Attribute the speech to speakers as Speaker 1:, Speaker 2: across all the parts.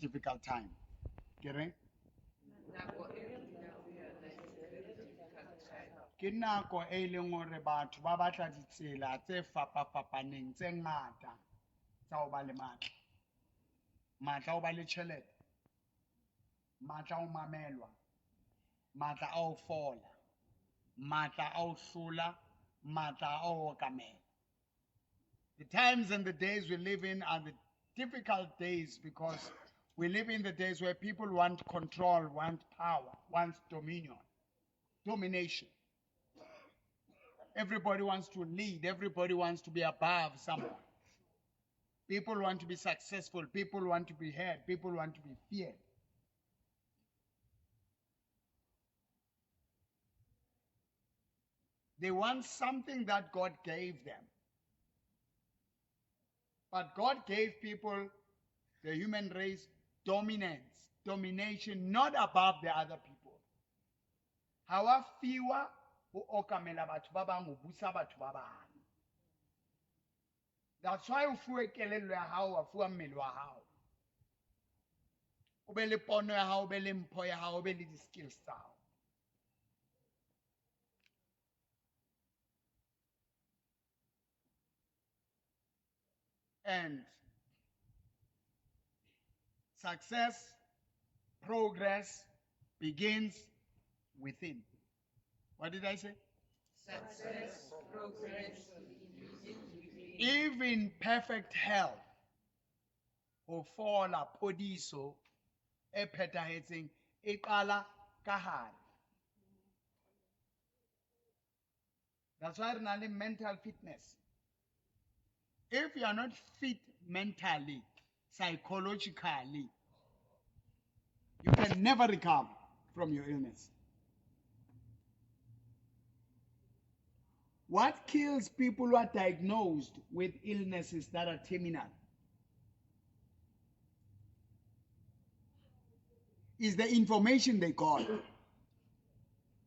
Speaker 1: difficult time. Ke reng?
Speaker 2: Nako e re dulang ho yona is a very difficult time.
Speaker 1: Ke nako e leng hore batho ba batla ditsela tse fapafapaneng tse ngata tsa ho ba le matla. Matla a ho ba le tjhelete, matla a ho mamelwa, matla a ho fola, matla a ho hlola, matla a ho okamela. The times and the days we live in are the difficult days because we live in the days where people want control, want power, want dominion, domination. Everybody wants to lead. Everybody wants to be above someone. People want to be successful. People want to be heard. People want to be feared. They want something that God gave them. But God gave people, the human race, dominance, domination, not above the other people. Ha wa fiwa ho okamela batho ba bang, ho busa batho ba bang. That's why o fuwe kelello ya hao, wa fuwa mmele wa hao. O be le pono ya hao, o be le mpho ya hao, o be le di-skills tsa hao. And success, progress begins within. What did I say?
Speaker 2: Success, progress begins within.
Speaker 1: Even perfect health, ho fola, phodiso e phethahetseng e qala ka hare. That's why re na le mental fitness. If you are not fit mentally, psychologically, you can never recover from your illness. What kills people who are diagnosed with illnesses that are terminal is the information they got.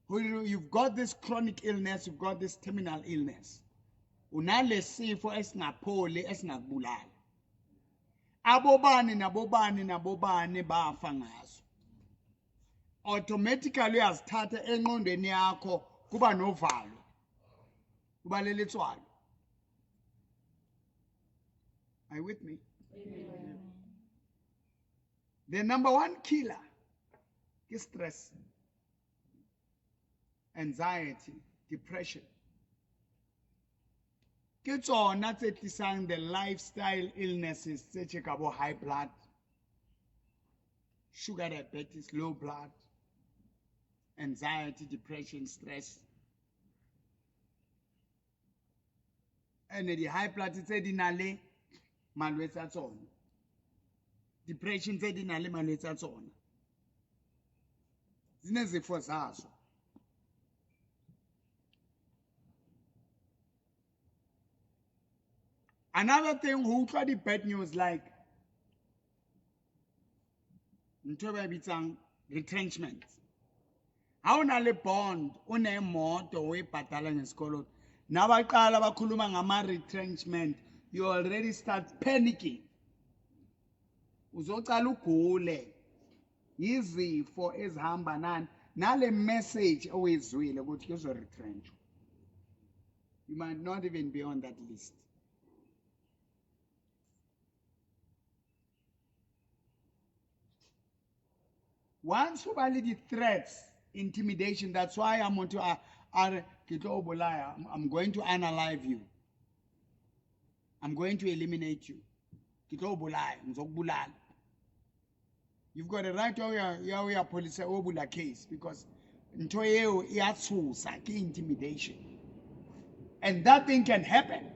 Speaker 1: You've got this chronic illness, you've got this terminal illness. Unale sifo esingapholi esingakubulala. Abobani nabobani nabobani bafa ngaso. Automatically uyazithatha engqondweni yakho kuba novalo. Kuba leletswalo. Are you with me?
Speaker 2: Amen.
Speaker 1: The number one killer is stress, anxiety, depression. Ke tsona tse tlisang the lifestyle illnesses tse tje ka bo high blood, sugar diabetes, low blood, anxiety, depression, stress. And the high blood tse di na le malwetse a tsona. Depression tse di na le malwetse a tsona. Zinezifo zazo. Another thing, ho utlwa di bad news like ntho e ba e bitsang retrenchment. Ha o na le bond, o ne moto o e patalang sekoloto. Na ba qala ba khuluma ngama retrenchment, you already start panicking. Uzocala ugule. Izifo ezihamba nani nale message oyizwile ukuthi kuzo retrench. You might not even be on that list. Once you valid the threats, intimidation, that's why I'm going to, I'm going to unalive you. I'm going to eliminate you. You've got a right to your police obula case because ntho eo e a tshosa, ke intimidation. And that thing can happen.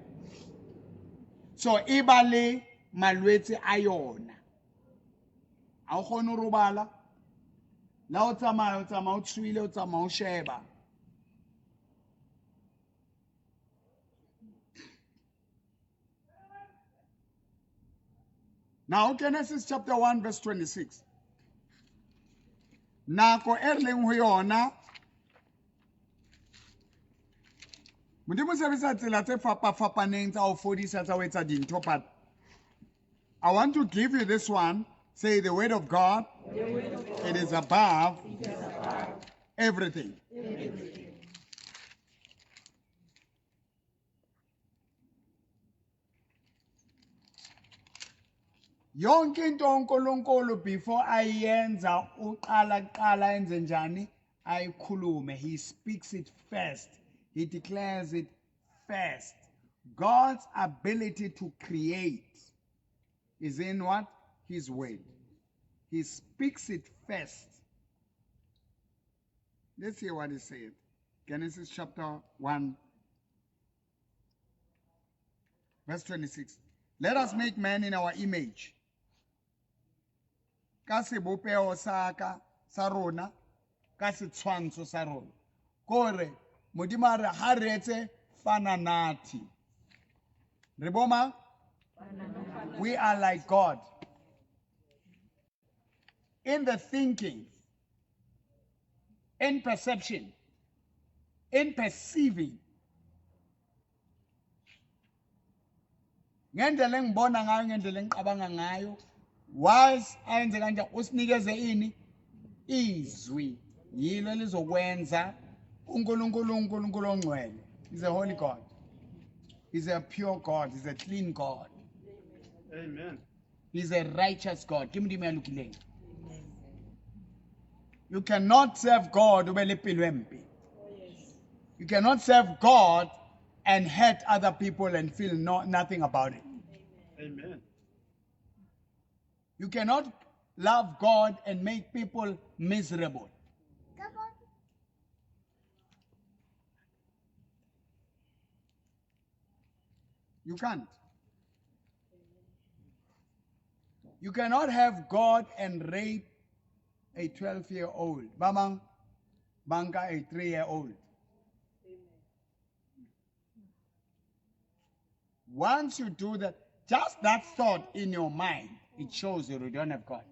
Speaker 1: So e ba le malwetse a yona. Ha o kgone ho robala. La o tsamaya, o tsamaya o tshohile, o tsamaya o sheba. Now Genesis chapter 1 verse 26. Nako e re leng ho yona, Modimo o sebedisa tsela tse fapafapaneng tsa ho fodisa, tsa ho etsa dintho, but I want to give you this one. Say the word of God, it is above everything. Yonke into uNkulunkulu before ayenza uqala kuqala enze njani? Ayikhulume. He speaks it first. He declares it first. God's ability to create is in what? His word. He speaks it first. Let's hear what he said. Genesis chapter 1, verse 26. Let us make man in our image. Ka sebopeho sa ka sa rona, ka setshwantsho sa rona. Kore Modimo a re ha re etse fananathi. Re bo mang? We are like God. In the thinking, in perception, in perceiving. Ngendlela engibona ngayo, ngendlela engiqabanga ngayo, whilst ayenze kanje usinikeze ini? Izwi. Yilo elizokwenza uNkulunkulu uNkulunkulu ongcwele. He's a holy God. He's a pure God. He's a clean God.
Speaker 3: Amen.
Speaker 1: He's a righteous God. Ke Modimo ya lokileng. You cannot serve God ube le pelo e mpe. You cannot serve God and hurt other people and feel nothing about it.
Speaker 3: Amen.
Speaker 1: You cannot love God and make people miserable. You can't. You cannot have God and rape a 12-year-old. Babang, banka a 3-year-old. Once you do that, just that thought in your mind, it shows you don't have God.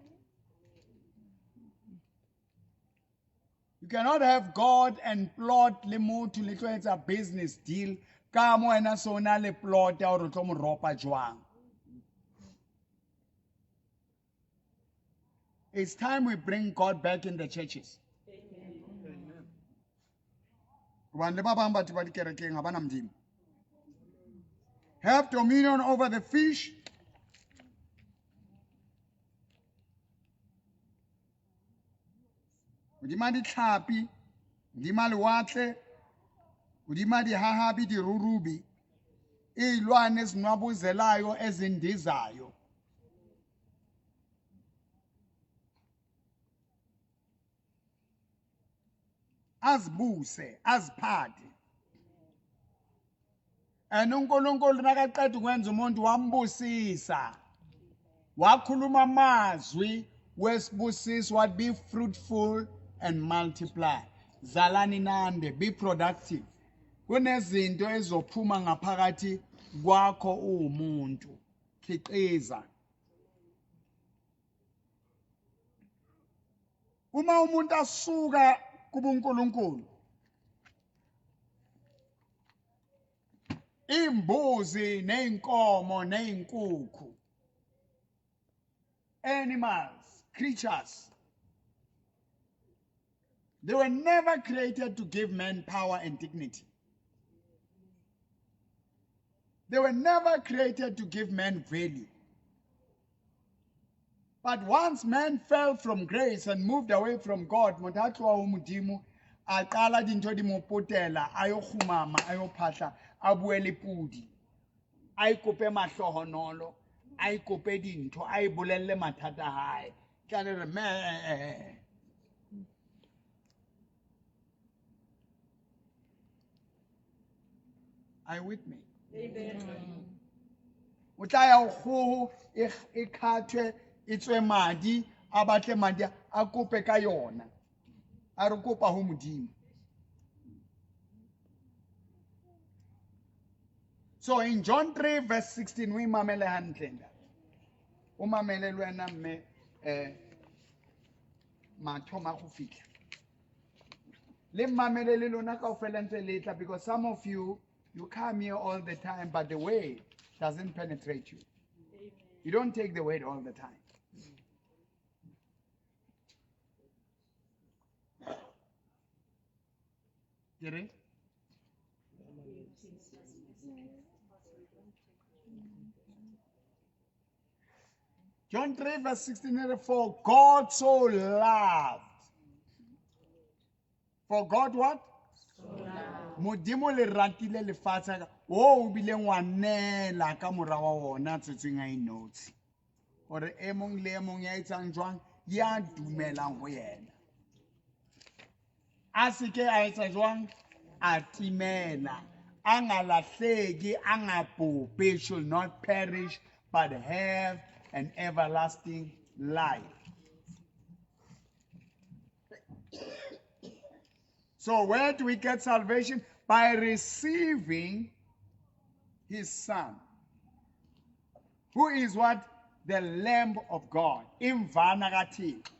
Speaker 1: You cannot have God and plot le motho le tlo etsa business deal ka mo wena so na le plot ya hore o tlo mo ropa jwang. It's time we bring God back in the churches.
Speaker 3: Amen.
Speaker 1: Hobane le ba bang batho ba dikerekeng ha ba na Modimo. Have dominion over the fish. Hodima ditlhapi, hodima lewatle, hodima dihahabi, dirurubi, iy'lwane ezinwabuzelayo ezindizayo. Azibuse, aziphathe. And uNkulunkulu nakaqeda ukwenza umuntu wambusisa. Wakhuluma amazwi wesibusiso, wathi be fruitful and multiply. Zalani nande, be productive. Kunezinto ezizophuma ngaphakathi kwakho uwumuntu. Khiqiza. Uma umuntu asuka kubuNkulunkulu, imbuzi neyinkomo neyinkukhu, animals, creatures, they were never created to give man power and dignity. They were never created to give man value. But once man fell from grace and moved away from God, motho a tloha ho Modimo, a qala dintho di mo potela, a yo kgumama, a yo phahla, a bue le pudi, a ikope mahlohonolo, a ikope dintho, a e bolelle mathata a hae. Tla le re, meh. Are you with me?
Speaker 2: Amen.
Speaker 1: O tla ya ho kgoho, e khathwe, e tswe madi, a batle madi, a kope ka yona. A re kopa ho Modimo. So in John 3 verse 16, we mamele hantle ntate. O mamele le wena mme, mathomo a go fihla. Le mamele le lona kaofela ntse le tla, because some of you, you come here all the time, but the way doesn't penetrate you. You don't take the word all the time. Ke re? John 3 verse 16, for God so loved. For God what? Modimo le ratile lefatshe o o bileng wa neela ka mora wa wona tswetsweng a inotshi. Hore e mong le e mong ya etsang jwang ya dumelang ho yena. A se ke a etsa jwang? A timela. A nga lahleki, a nga pope, should not perish, but have an everlasting life. So where do we get salvation? By receiving his Son, who is what? The Lamb of God. Imvana kaThixo.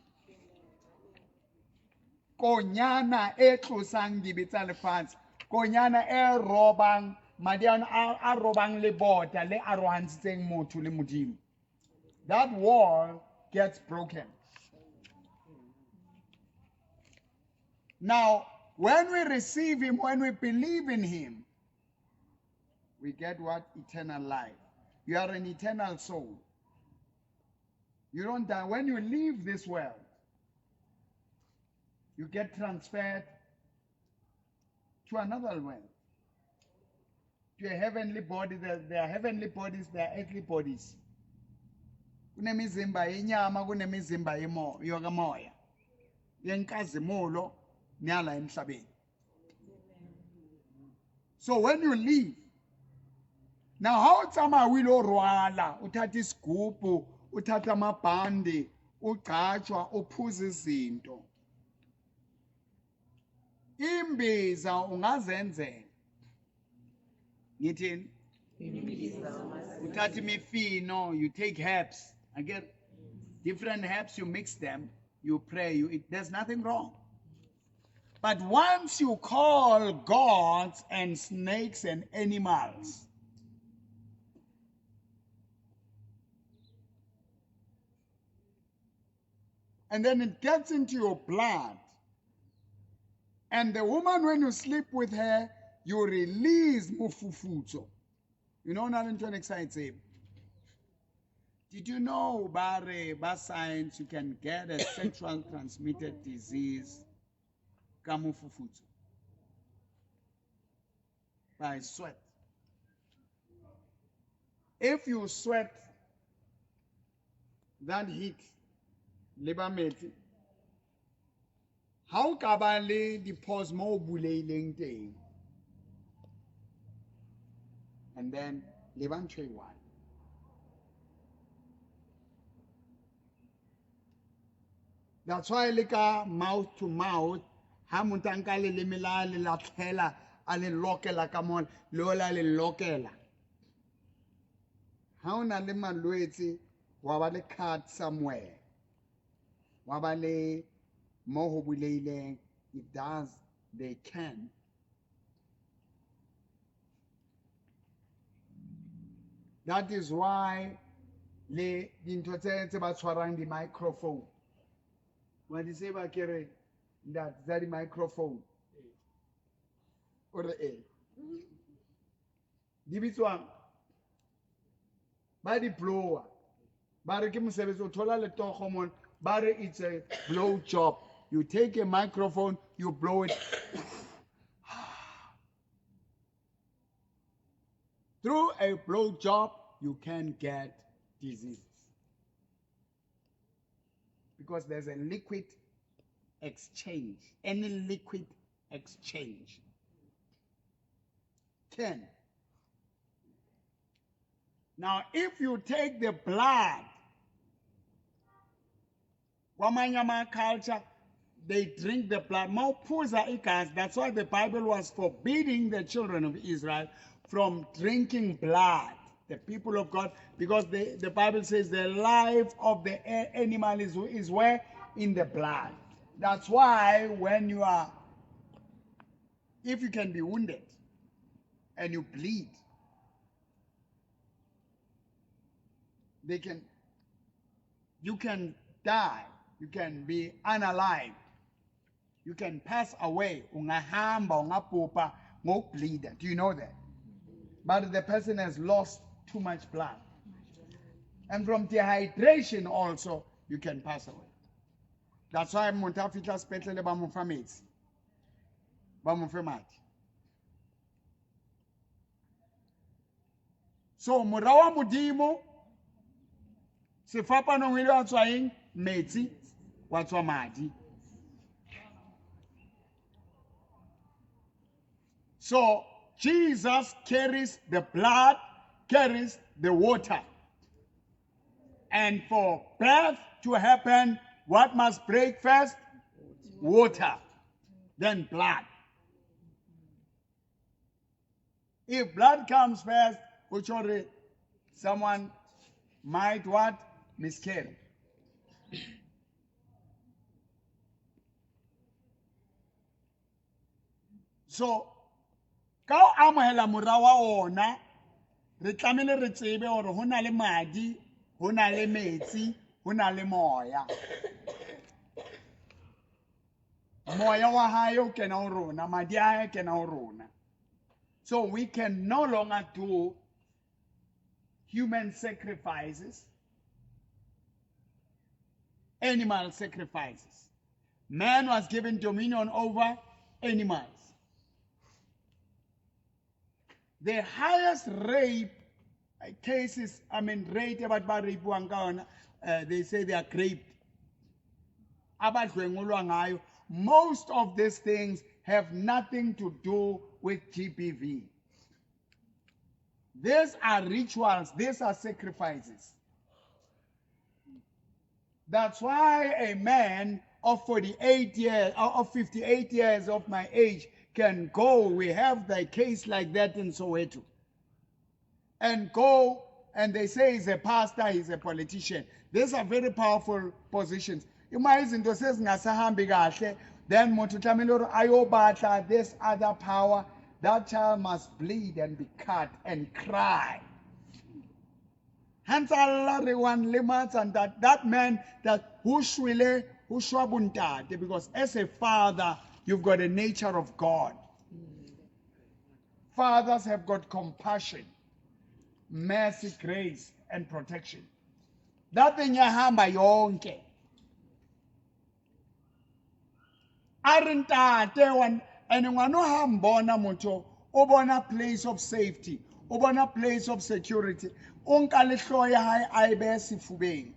Speaker 1: Konyana e tlosang dibe tsa lefatshe. Konyana e robang madi ano a robang lebota le arohantshitseng motho le Modimo. That wall gets broken. Now, when we receive him, when we believe in him, we get what? Eternal life. You are an eternal soul. You don't die. When you leave this world, you get transferred to another world, to a heavenly body. There are heavenly bodies, there are earthly bodies. Kunemizimba yenyama, kunemizimba yokamoya, yenkazimulo neyala emhlabeni. So when you leave, now how tsamaya o ilo rwala, uthatha isigubhu, uthatha amabhandi, ugcatshwa, uphuza izinto. Imbiza ungazenzela. Ngithini? Uthatha imifino, you take herbs. I get different herbs, you mix them, you pray, you eat. There's nothing wrong. But once you call gods and snakes and animals, and then it gets into your blood, and the woman, when you sleep with her, you release mofufutso. You know, not into an exciting. Did you know, Bare, by science, you can get a sexual transmitted disease, ka mofufutso, by sweat. If you sweat that heat, leba metsi, ha o ka ba le di-pores mo o buleileng teng, and then leba ntho e one. That's why le ka mouth to mouth, ha motho a nka leleme la le latlhela, a le lokela ka mona, le ola le lokela. Ha o na le malwetse, wa ba le cut somewhere, wa ba le mo ho buleileng, it does, they can. That is why le dintho tse ba tshwarang di-microphone. Wa di tseba ke re, ntate, tsa di-microphone. O re e. Di bitswang? Ba di blower. Ba re ke mosebetsi, o thola letogo mona. Ba re it's a blow job. You take a microphone, you blow it. Through a blow job, you can get diseases. Because there's a liquid exchange. Any liquid exchange can. Now, if you take the blood, Kwamanyama culture, they drink the blood. Mawuphuza igazi. That's why the Bible was forbidding the children of Israel from drinking blood, the people of God, because the Bible says the life of the animal is where? In the blood. That's why when you are, if you can be wounded and you bleed, you can die. You can be unalived. You can pass away. Ungahamba, ungabhubha ngokubleeda. Do you know that? But the person has lost too much blood. And from dehydration also, you can pass away. That's why motho a fihla sepetlele ba mo fa metsi. Ba mo fe madi. So mora wa Modimo sefapanong ile wa tswa eng? Metsi, wa tswa madi. So Jesus carries the blood, carries the water. And for birth to happen, what must break first? Water, then blood. If blood comes first, which already someone might what? Miscarry. So, ka o amohela mora wa ona, re tlamehile re tsebe hore ho na le madi, ho na le metsi, ho na le moya. Moya wa hae o kena ho rona, madi a hae a kena ho rona. So we can no longer do human sacrifices, animal sacrifices. Man was given dominion over animals. The highest rape cases, I mean, rape about ba rape ka yona, they say they are raped. Abadlwengulwa ngayo. Most of these things have nothing to do with GBV. These are rituals, these are sacrifices. That's why a man of 48 years, of 58 years of my age can go. We have the case like that in Soweto. And go, and they say he's a pastor, he's a politician. These are very powerful positions. Uma izinto sezingasahambi kahle, then motho tlamehile hore ayo batla this other power. That child must bleed and be cut and cry. Ha ntse a lla re wa nlematsa ntate. That man that ho shwele, ho shwa bontate, because as a father, you've got a nature of God. Fathers have got compassion, mercy, grace, and protection. That thing yahamba yonke. A re ntate and ngwana ha mbona motho, o bona place of safety, o bona place of security, o nka le hlooho ya hae a e behe sefubeng.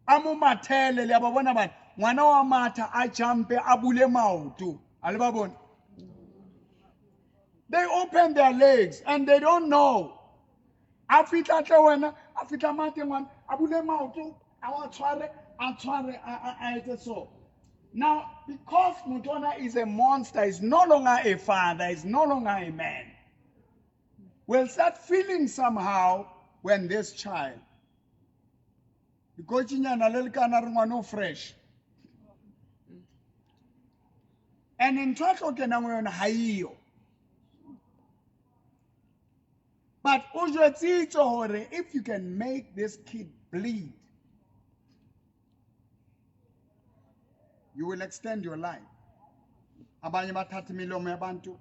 Speaker 1: A mo mathele, le a ba bona bana, ngwana wa matha a jumpe a bule maoto. A le ba bona? They open their legs and they don't know. A fihla tle wena, a fihla mathe ngwana, a bule maoto, a wa tshware, a tshware, a etse so. Now, because Mutona is a monster, is no longer a father, is no longer a man, will start feeling somehow when this child, because inyana le lekana re ngwana o fresh. And ntho a tlo kenang ho yona ha eyo. But o jwetsitswe hore if you can make this kid bleed, you will extend your life. Abanye bathatha imilomo yabantu,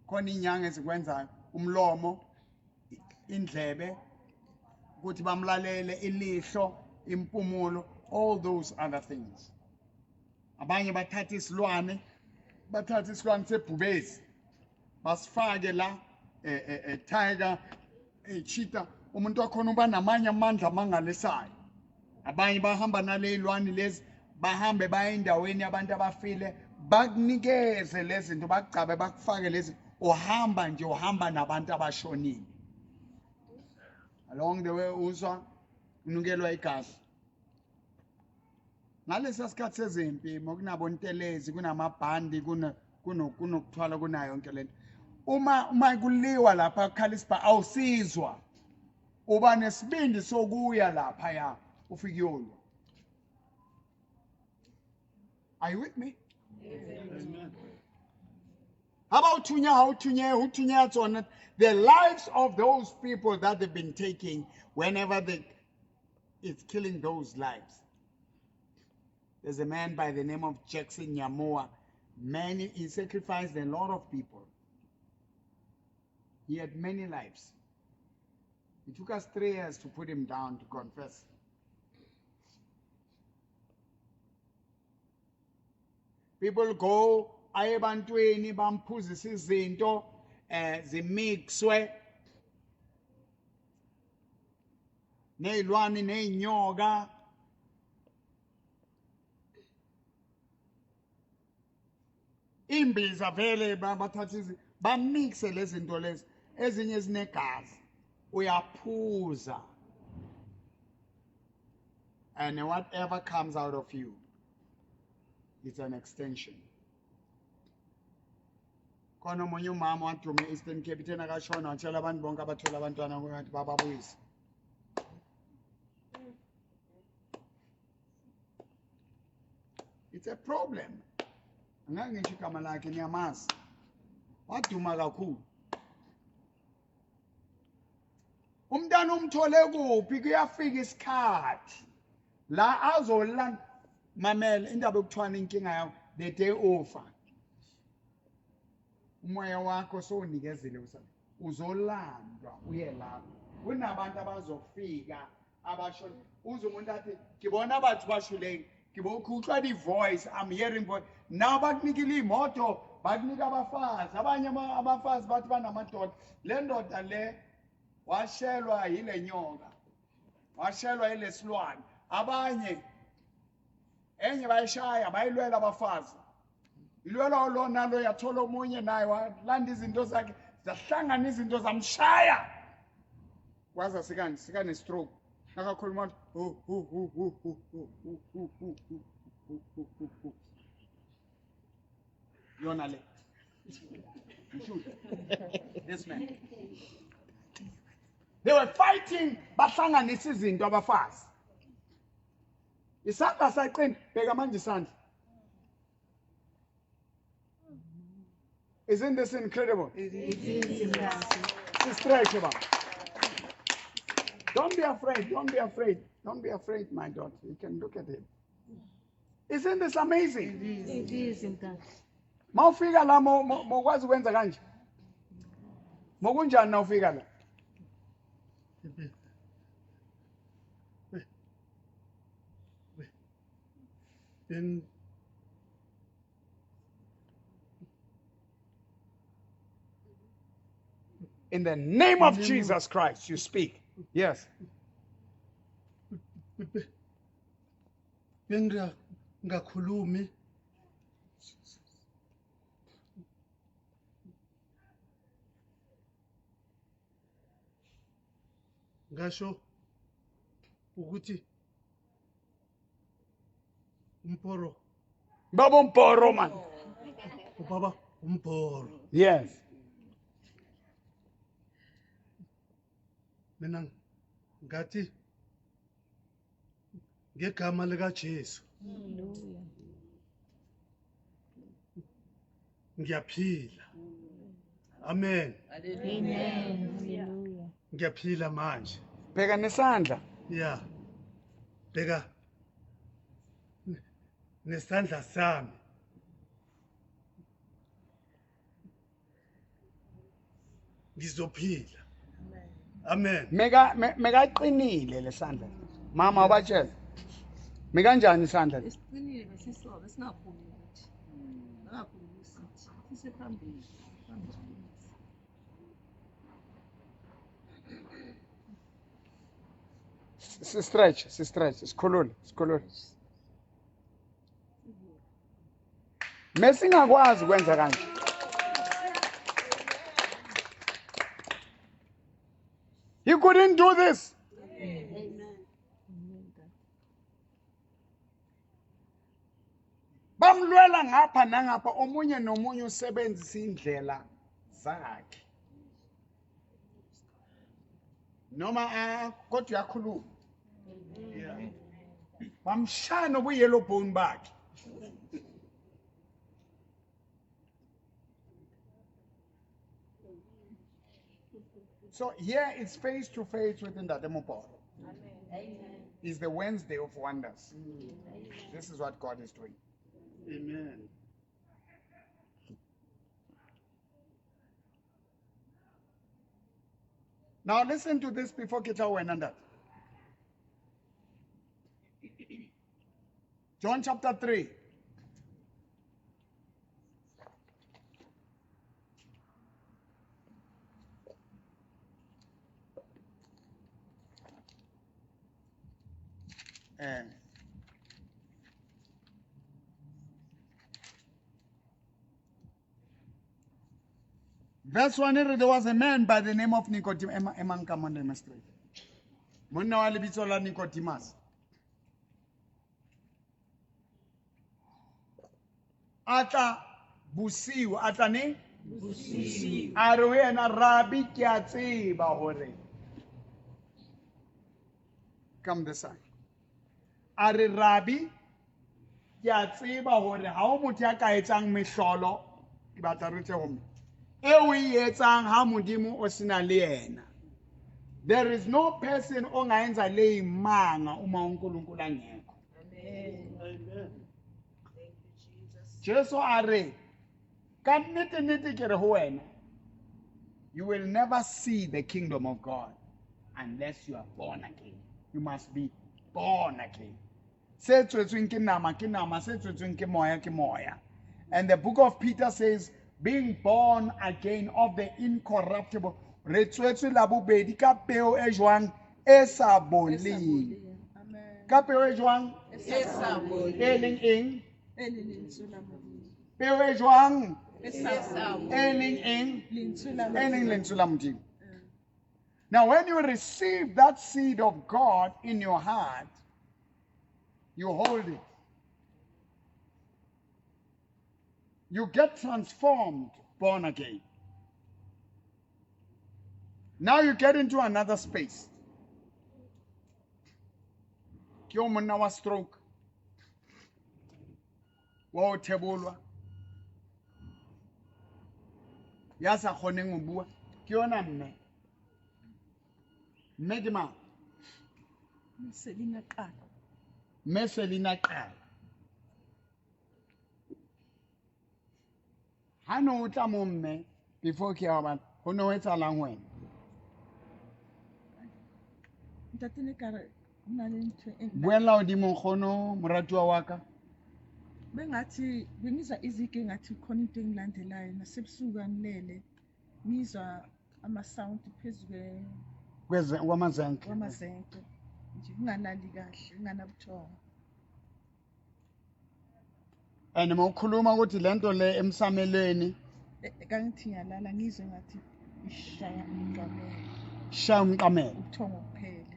Speaker 1: khona inyanga ezikwenzayo, umlomo, indlebe, ukuthi bamlalele, ilihlo, impumulo, all those other things. Abanye bathatha isilwane, bathatha isilwane sebhubesi, basifake la, tiger, cheetah, umuntu wakhona uba namanye amandla amangalisayo. Abanye bahamba nale ilwane lezi, bahambe baye endaweni yabantu abafile, bakunikeze lezi zinto, bakugcabe, bakufake lezi, uhamba nje, uhamba nabantu abashonile. Along the way uzwa unukelwa igazi. Ngalesa sikhathi sezimpi, mokunabontelezi, kunamabhandi, kunokuthwala, kunayo yonke lento. Uma kuliwa lapha kukhala awusizwa. Uba nesibindi sokuya lapha ya, ufike uyolwa. Are you with me?
Speaker 3: Amen.
Speaker 1: How about Tunya? How Tunya? Who Tunya? On the lives of those people that they've been taking, whenever they, it's killing those lives. There's a man by the name of Jackson Nyamoa. Many, he sacrificed a lot of people. He had many lives. It took us 3 years to put him down to confess. People go aye ebantwini bamphuzisa izinto zimixwe nezilwane nezinyoka. Imbiza vele bathatha bamixe lezi zinto lezi, ezinye zinegazi, uyaphuza, and whatever comes out of you, it's an extension. Khona omunye umama wadume e-Eastern Cape, ithena kashona watshela abantu bonke abathola abantwana ukuthi bababuyise. It's a problem. Angeke ngisho igama lakhe, niyamazi. Waduma kakhulu. Umntana umthole kuphi? Kuyafika isikhathi la azolanda. Mamela indaba yokuthwala inkinga yakho the day over. Umoya wakho sowunikezile uzolandwa uye lapho. Kunabantu abazofika abasho uze umuntu athi ngibona bathu bashuleng, ngibokhuhlwa the voice, I'm hearing voice. Now bakunikile imoto, bakunika abafazi, abanye abafazi bathi banamadoda. Le ndoda le washelwa yile nyoka, washelwa yile silwane. Abanye enye bayishaya bayilwela abafazi, ilwela lona lo yathola omunye naye walanda izinto zakhe, zahlangana izinto zamshaya kwaza sikani sikane stroke. Nakakhuluma hu hu hu hu hu hu hu hu hu hu hu. Yona le this man, they were fighting, bahlanganisa izinto abafazi. Isandla saqina, bheka manje isandla. Isn't this incredible?
Speaker 2: It is.
Speaker 1: Stretch about. Don't be afraid. Don't be afraid. Don't be afraid, my daughter. You can look at him. Isn't this amazing?
Speaker 2: It is. It is.
Speaker 1: Mawufika la mokwazi ukwenza kanje. Mokunjani nawufika la? In the name of Jesus Christ, you speak. Yes.
Speaker 3: Bengingakhulumi ngasho ukuthi umporo.
Speaker 1: Baba umporo man.
Speaker 3: Ubaba umporo.
Speaker 1: Yes.
Speaker 3: Mina ngathi ngegama lika Jesu.
Speaker 2: Hallelujah.
Speaker 3: Ngiyaphila. Amen.
Speaker 2: Amen. Hallelujah.
Speaker 3: Ngiyaphila manje.
Speaker 1: Bheka nesandla.
Speaker 3: Yeah. Bheka nesandla sami. Ngizophila. Amen.
Speaker 1: Meka mekaqinile lesandla. Mama ubatshela. Mekanjani isandla?
Speaker 2: Isiqinile besisobe singakhulumi ukuthi. Singakhulumi sithi. Sisephambili. Phambili.
Speaker 1: Stretch, stretch, sikhulule, sikhulule. Mesingakwazi ukwenza kanje. He couldn't do this.
Speaker 2: Amen.
Speaker 1: Bamlwela ngapha nangapha, omunye nomunye usebenzisa indlela zakhe. Noma kodwa uyakhuluma. Bamshaya nobuyellow bone bakhe. So here it's face to face with Ndate Moporo.
Speaker 2: Amen.
Speaker 1: Is the Wednesday of wonders. This is what God is doing.
Speaker 3: Amen.
Speaker 1: Now listen to this before ke tla ho wena ntate. John chapter 3. And verse 1, there was a man by the name of Nicodemus. Emang ka mona ema straight. Monna wa lebitso la Nicodemus. A tla bosiu, a tla neng?
Speaker 2: Bosiu.
Speaker 1: A re ho yena, Rabbi, ke a tseba hore. Come this side. A re, Rabbi, ke a tseba hore ha ho motho ya ka etsang mehlolo, ke batla re tle ho mme. E o e etsang ha Modimo o sena le yena. There is no person ongayenza le imanga uma uNkulunkulu angekho.
Speaker 2: Amen.
Speaker 3: Amen.
Speaker 2: Thank you, Jesus.
Speaker 1: Jesu a re, ka nnete nnete ke re ho wena, you will never see the kingdom of God unless you are born again. You must be born again. Se tswetsweng ke nama ke nama, se tswetsweng ke moya ke moya. And the book of Peter says, being born again of the incorruptible. Re tswetswe la bobedi ka peo e jwang? E sa boleng.
Speaker 4: Amen.
Speaker 1: Ka peo e jwang?
Speaker 2: E sa boleng.
Speaker 1: E leng eng?
Speaker 4: E leng lentswe la Modimo.
Speaker 1: Peo e jwang?
Speaker 4: E
Speaker 2: E
Speaker 4: sa
Speaker 2: sa
Speaker 4: boleng.
Speaker 1: E leng eng?
Speaker 4: Lentswe la
Speaker 1: E leng
Speaker 4: Modimo.
Speaker 1: lentswe la Modimo. Now, when you receive that seed of God in your heart, you hold it. You get transformed, born again. Now you get into another space. Ke o monna wa stroke. Wa ho thebolwa. Ya sa kgoneng ho bua. Ke yona mme. Mme ke mang?
Speaker 4: Selina Qala.
Speaker 1: Mme Selina Qala. Ha no o tla mo mme, before ke ya ho bala, ho ne ho etsahalang ho wena?
Speaker 4: Ntate ne ka re ho na le ntho e nna.
Speaker 1: Buella hodimo nkgono, moratuwa wa ka.
Speaker 4: Bengathi bengizwa izigi engathi khona into engilandelayo nasebusuku angilele ngizwa ama-sound phezu
Speaker 1: Kwamazenke.
Speaker 4: kwamazenke nje ngingalali kahle nginganabuthongo.
Speaker 1: And mawukhuluma ukuthi lento le emsamelweni
Speaker 4: Kangithi ngiyalala ngizwe ngathi ishaya umqamelo.
Speaker 1: shaya umqamelo.
Speaker 4: Ubuthongo kuphele.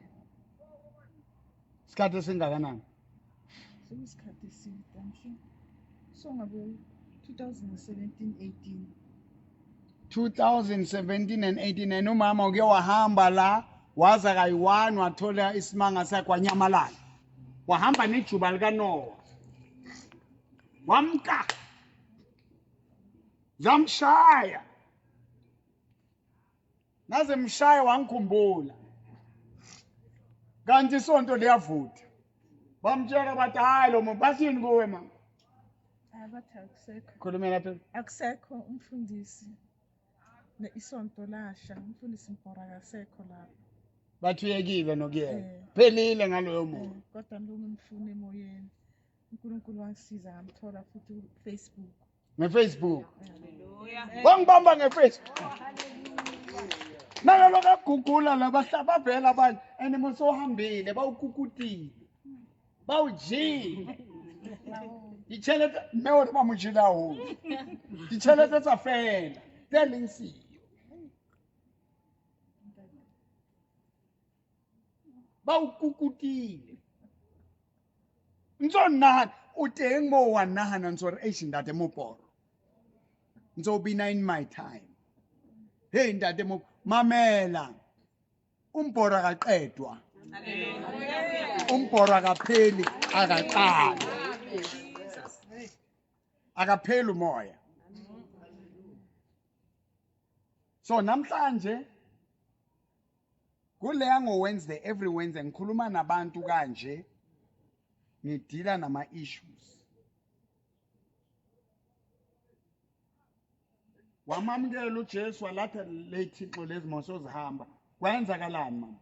Speaker 1: Isikhathi esingakanani?
Speaker 4: Sekuyisikhathi eside I'm sure. So ngabo 2017 18.
Speaker 1: 2017 and 18 and umama uke wahamba la waza kayi-1 wathola isimanga sakhe wanyamalala. Wahamba nejuba likaNoah. Wamka. Zamshaya. Naze mshaya wangikhumbula. Kanti isonto liyavutha. Bamtshela bathi hayi lo muntu bathini kuwe mama?
Speaker 4: Abathi akusekho.
Speaker 1: Khulumela phela.
Speaker 4: Akusekho umfundisi. Ne isonto lasha umfundisi Mpora akasekho lapho.
Speaker 1: Bathi uyekile nokuyeka. Phelile ngaloyo muntu.
Speaker 4: Kodwa noma ngimfuna emoyeni. uNkulunkulu wangisiza ngamthola futhi ku Facebook.
Speaker 1: NgeFacebook.
Speaker 2: Hallelujah.
Speaker 1: Wangibamba ngeFacebook. Nalelo kagugula la bavela abanye and musohambile bawukukutile. Bawujile. Ditjhelete mme o re ba mo jele haholo. Ditjhelete tsa fela tse leng siyo. Ba o kukutile. Ntso nahana o teng moo wa nahana ntso re eish ntate Moporo. Ntso bina in my time. Hey ntate Mo mamela. Umporo akaqedwa.
Speaker 2: Hallelujah.
Speaker 1: Umporo akapheli akaqali. Akapheli umoya. So namhlanje Kuleya ngo-Wednesday, every Wednesday ngikhuluma nabantu kanje, ngidila nama-issues. Wamamukela uJesu walatha ley'thixo lezi mosozihamba. Kwenzakalani mama?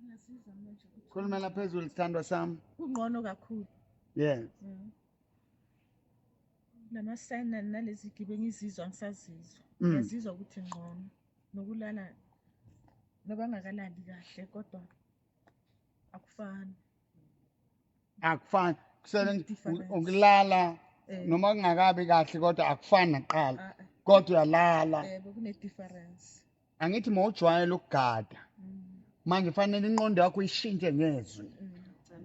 Speaker 4: Ngiyazizwa manje ukuthi
Speaker 1: Khulumela phezulu sithandwa sami.
Speaker 4: Kungcono kakhulu.
Speaker 1: Yes.
Speaker 4: Lama-sign nalezi gibe ngizizwa ngisazizwa. Ngiyazizwa ukuthi ngcono. Nokulala noba ngakalali kahle kodwa akufani.
Speaker 1: Akufani. Kusele
Speaker 4: Difference.
Speaker 1: Ukulala noma kungakabi kahle kodwa akufani naqala. Kodwa uyalala.
Speaker 4: Bekune difference.
Speaker 1: Angithi mawujwayele ukugada. Manje fanele inqondo yakho ishintshe ngezwi.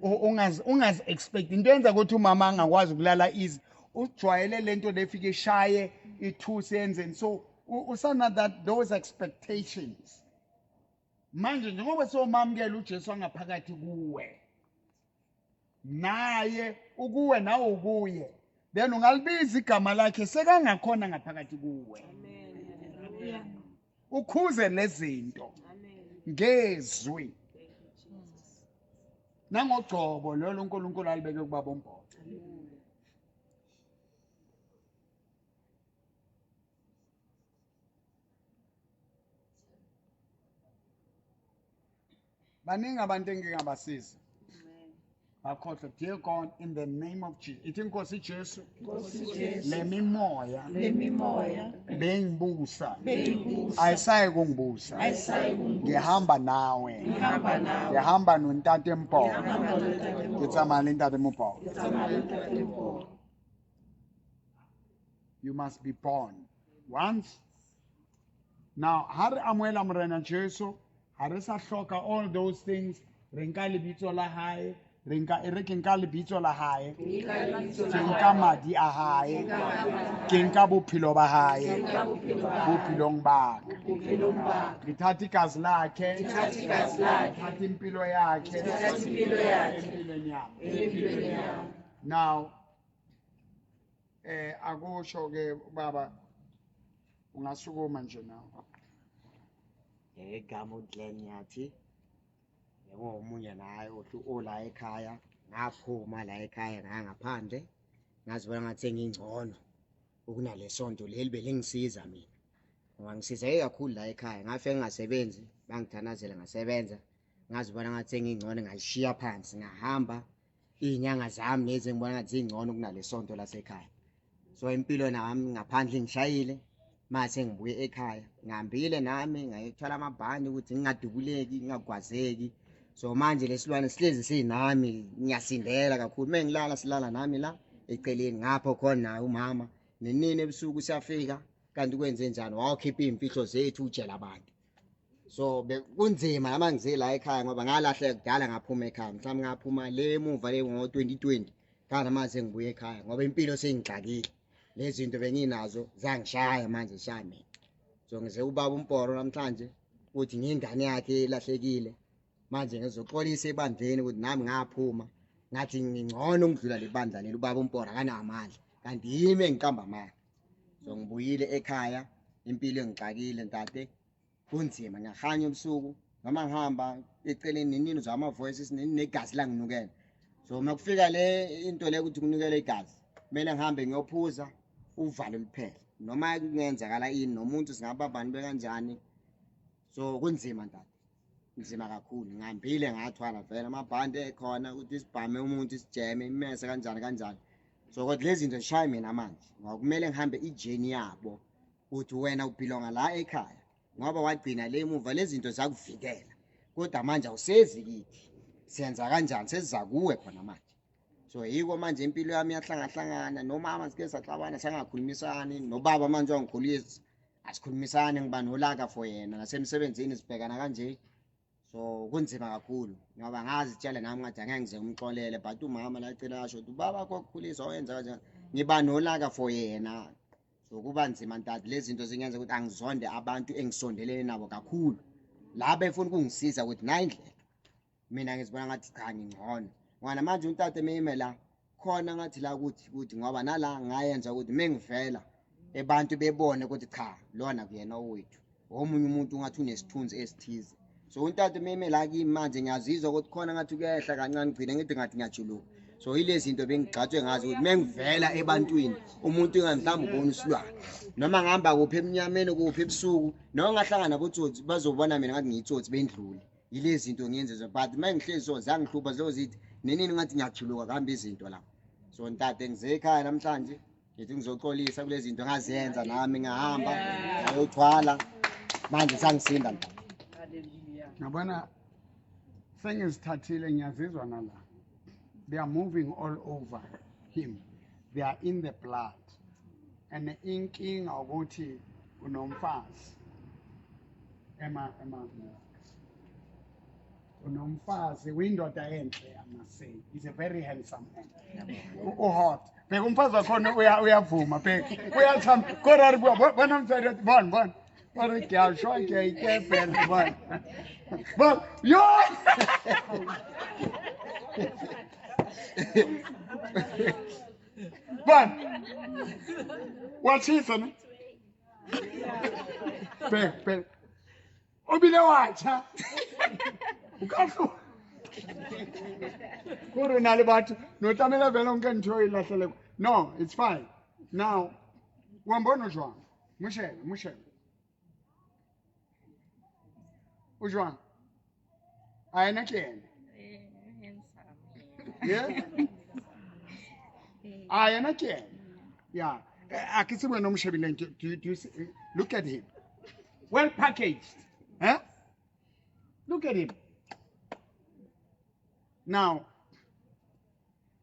Speaker 1: Ungazi expect into yenza ukuthi umama angakwazi ukulala easy. Ujwayele lento lefike ishaye ithuse yenzeni. So usana that those expectations. Manje njengoba sewumamukela uJesu angaphakathi kuwe, naye ukuwe nawe ukuye, then ungalibiza igama lakhe sekangakhona ngaphakathi kuwe.
Speaker 2: Amen.
Speaker 1: Ukhuze lezinto
Speaker 2: Amen.
Speaker 1: ngezwi
Speaker 2: Thank you, Jesus.
Speaker 1: nangogcobo lolo uNkulunkulu alibeke kubaba uMbhoxo. Baningi abantu engingabasiza. Bakhohlwa, dear God, in the name of Jesus. Ithi Nkosi Jesu, le mimoya bengibusa ayisayi kungibusa. Ngihamba nawe. Ngihamba noNtate Mphoqo. Ke tsamaya le Ntate Mphoqo. You must be born once. Now, ha re amohela Morena Jesu, ha re sa hloka all those things, re nka lebitso la hae, re nka, e re ke nka lebitso la hae, ke nka madi a hae, ke nka bophelo ba hae, bophelong ba ka. Ngithatha igazi lakhe, ngithatha impilo yakhe, empilweni yami. Now, akusho ke baba, ungasukuma nje nawe.
Speaker 5: Igama uGlenn Nyathi, ngingomunye naye ola ekhaya, ngaphuma la ekhaya ngaya ngaphandle, ngazibona ngathi sengingcono ukunale sonto leli belingisiza mina. Ngoba ngisizeke kakhulu la ekhaya, ngafike ngingasebenzi, bangithandazela ngasebenza, ngazibona ngathi sengingcono ngalishiya phansi ngahamba iy'nyanga zami lezi engibona ngathi zingcono kunale sonto lasekhaya. So impilo nami ngaphandle ngishayile, mase ngibuye ekhaya ngihambile nami ngayothola amabhandi ukuthi ngingadubuleki, ngingagwazeki. So manje lesilwane sihlezi sinami, ngiyasindela kakhulu. Uma ngilala silala nami la eceleni, ngapho khona naye umama. Nenini ebusuku siyafika, kanti kwenze njani? Wawukhipha iy'mfihlo zethu utshela abantu. So kunzima noma ngize la ekhaya ngoba ngalahleka kudala ngaphuma ekhaya. Mhlawumbe ngaphuma le emuva le ngo-2020, kanti manje sengibuye ekhaya ngoba impilo seyingixakile. Lezi zinto benginazo zangishaya manje zishaya mina. So ngize ubaba uMporo namhlanje ukuthi ngiyingane yakhe elahlekile. Manje ngizoxolisa ebandleni ukuthi nami ngaphuma ngathi ngingcono ukudlula le bandla leli, ubaba uMporo akanamandla kanti yimi engiqamba amanga. So ngibuyile ekhaya, impilo engixakile ntate, kunzima, ngiyahanya ebusuku noma ngihamba eceleni nini uzwa ama-voices nini negazi langinukela. So uma kufika le into le ukuthi kunukele igazi, kumele ngihambe ngiyophuza uvalo luphele, noma kungenzakala ini nomuntu singabambani bekanjani. So kunzima ntate, kunzima kakhulu. Ngihambile ngathwala vele amabhande ekhona ukuthi sibhame umuntu sijeme imese kanjani kanjani. So kodwa lezi zinto zishaya mina manje ngoba kumele ngihambe ijeni yabo ukuthi wena ubhilonga la ekhaya ngoba wagcina le emuva, lezi zinto zakuvikela kodwa manje awusezi kithi, siyenza kanjani, sesiza kuwe khona manje. So yiko manje impilo yami iyahlangahlangana, nomama sike saxabana sangakhulumisani, nobaba manje wangikhulisa asikhulumisani, ngiba nolaka for yena, nasemsebenzini sibhekana kanje. So kunzima kakhulu ngoba ngazitshela nami ngathi angeke ngize ngimxolele, but umama la ecela asho ukuthi ubaba wakho wakukhulisa wayenza kanjani, ngiba nolaka for yena. So kuba nzima ntate, lezi zinto zingenza ukuthi angizonde abantu engisondelene nabo kakhulu, la befuna ukungisiza ukuthi nayi indlela, mina ngizibona ngathi cha ngingcono. Ngoba namanje untate meyime la khona ngathi la ukuthi ngoba nala ngayenza ukuthi mengivela abantu bebone ukuthi cha lona kuyena owethu, Omunye umuntu ungathi unesithunzi esithize. So untate meme la kimi manje ngiyazizwa ukuthi khona ngathi kuyehla kancane, ngigcine ngithi ngathi ngiyajuluka. So yilezi zinto bengigxatshwe ngazo ukuthi mengivela ebantwini umuntu engamhlawumbe ubona usilwane, noma ngihamba kuphi emnyameni kuphi ebusuku, noma ngahlangana nabotsotsi bazobona mina ngathi ngiyitsotsi bendlule. Yilezi zinto ngiyenze zo, but uma ngihlezi so zangihlupha zizozithi nenini ngathi ngiyajuluka kuhamba izinto la. So ntate ngize ekhaya namhlanje ngithi ngizoxolisa kulezi zinto ngazenza nami, ngahamba ngayothwala, manje sangisinda ntate.
Speaker 1: Ngabona sengizithathile, ngiyazizwa nala. They are moving all over him, they are in the blood. And inkinga ukuthi unomfazi ema unomfazi uyindoda enhle. I must say he's a very handsome man. U-hot. Bheka umfazi wakhona, uyavuma. Bheka uyathamba kodwa bona mtswadi, bona bona ore ke a shwa, ke a ikepela. Bona bona yo. Bona wa tjhesa ne. Bheka bheka, o bile wa tjha, o ka tloha kore o na le batho no tlamehile vele o nke ntho e lahlele. No, it's fine now. Wa mbona jwang? Mo shebe, mo shebe, o jwang? A ena ke ena? Yeah, a yena ke ena? Yeah. A ke tsebe wena o mo shebileng. Do you see? Look at him, well packaged, huh? Look at him now.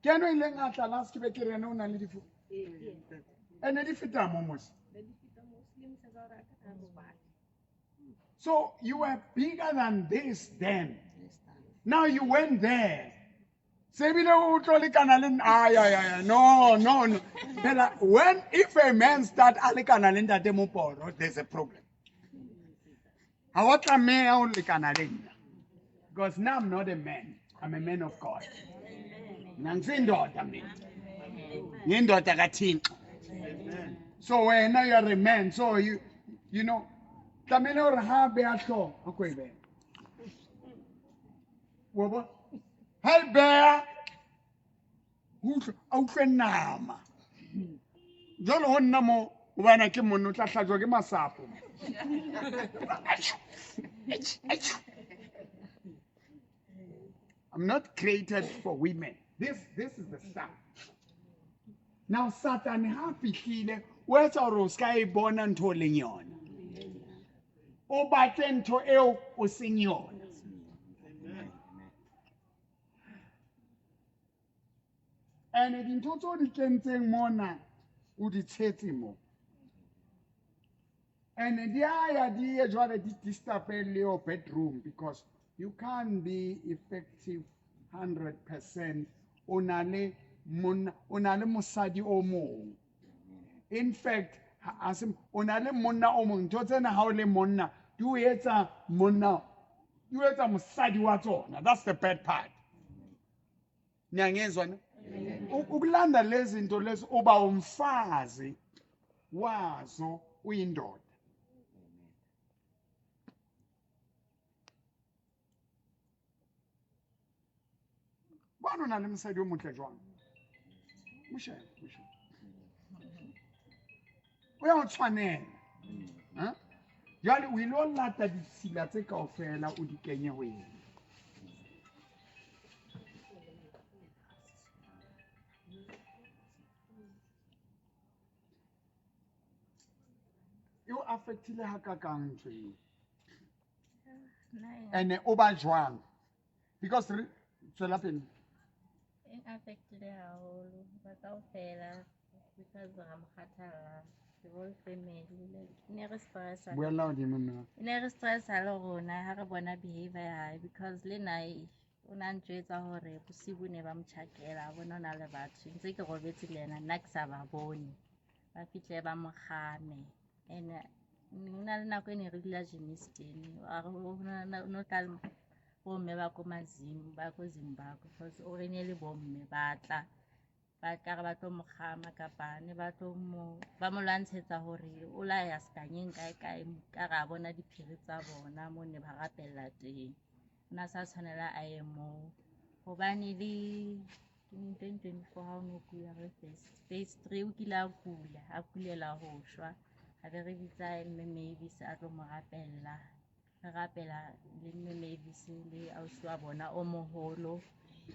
Speaker 1: Ke eno ileng a tla last ke be ke re ene o na le difo ene di feta mo mos. So you were bigger than this then. Now you went there, sebile o tlo lekana le ay ay ay, no no no. Phela when if a man start a lekana le ntate Moporo, there's a problem. Ha wa tlameha ho lekana le nna, because now I'm not a man, I'm a man of God. Mina ngisindoda, mina ngiyindoda kaThixo. So wena you are a man, so you know tlamehile hore ha beya hlooho a ko e beha wa bona, ha e beha utlwe, a utlwe nama jalo ho nna mo hobane ke monna o tla hlajwa ke masapo. Atjhu, atjhu. I'm not created for women. This is the stuff. Now Satan ha fihlile o etsa hore o ska e bona ntho o leng yona. O batle ntho eo o seng yona. And dintho tseo di kentseng mona o di tshetse mo. And di a ya di ye jwale di disturb le your bedroom, because you can't be effective 100% o na le monna, o na le mosadi o mong. In fact, ha se o na le monna o mong. Ntho tsena ha o le monna di o etsa monna, di o etsa mosadi wa tsona. That's the bad part. Niyangizwa ne? Ukulanda lezi zinto lezi uba umfazi wazo uyindoda. Bona o na le mosadi o motle jwang. Mo shebe, mo shebe, o ya o tshwanela. Ha? Jwale o ile o lata ditshila tse kaofela o di kenye ho yena. E o affectile hakakang ntho eo?
Speaker 6: Nna e
Speaker 1: Ene o ba jwang? Because re tswela pele.
Speaker 6: E affectile haholo ba kaofela because ra mo kgathalla the whole family. Like, ne re stressa.
Speaker 1: Buella hodimo mme.
Speaker 6: Ne re stressa le rona ha re bona behavior ya hae, because le nna o na ntjwetsa hore bosibu ne ba mo tjhakela, a bona o na le batho ntse ke robetse le yena, nna ke sa ba bone, ba fihle ba mo kgame. And ho na le nako e ne re dula Germiston, a re ho no tla le bomme ba ko Mazim, ba ko Zimbabwe, because o re ne le bomme ba tla. Ba ka re ba tlo mo kgama kapa ne ba tlo mo ba mo lwantshetsa hore o la ya sekanyeng kae kae, ka re a bona diphiri tsa bona mo ne ba rapella teng. O na sa tshwanela a ye moo hobane le 2024 ha o no kula re phase three, o kile a kula, a kulela ho shwa. A be re bitsa mme Mavis a tlo mo rapella. Re rapela le mme Mavis le ausi wa bona o moholo.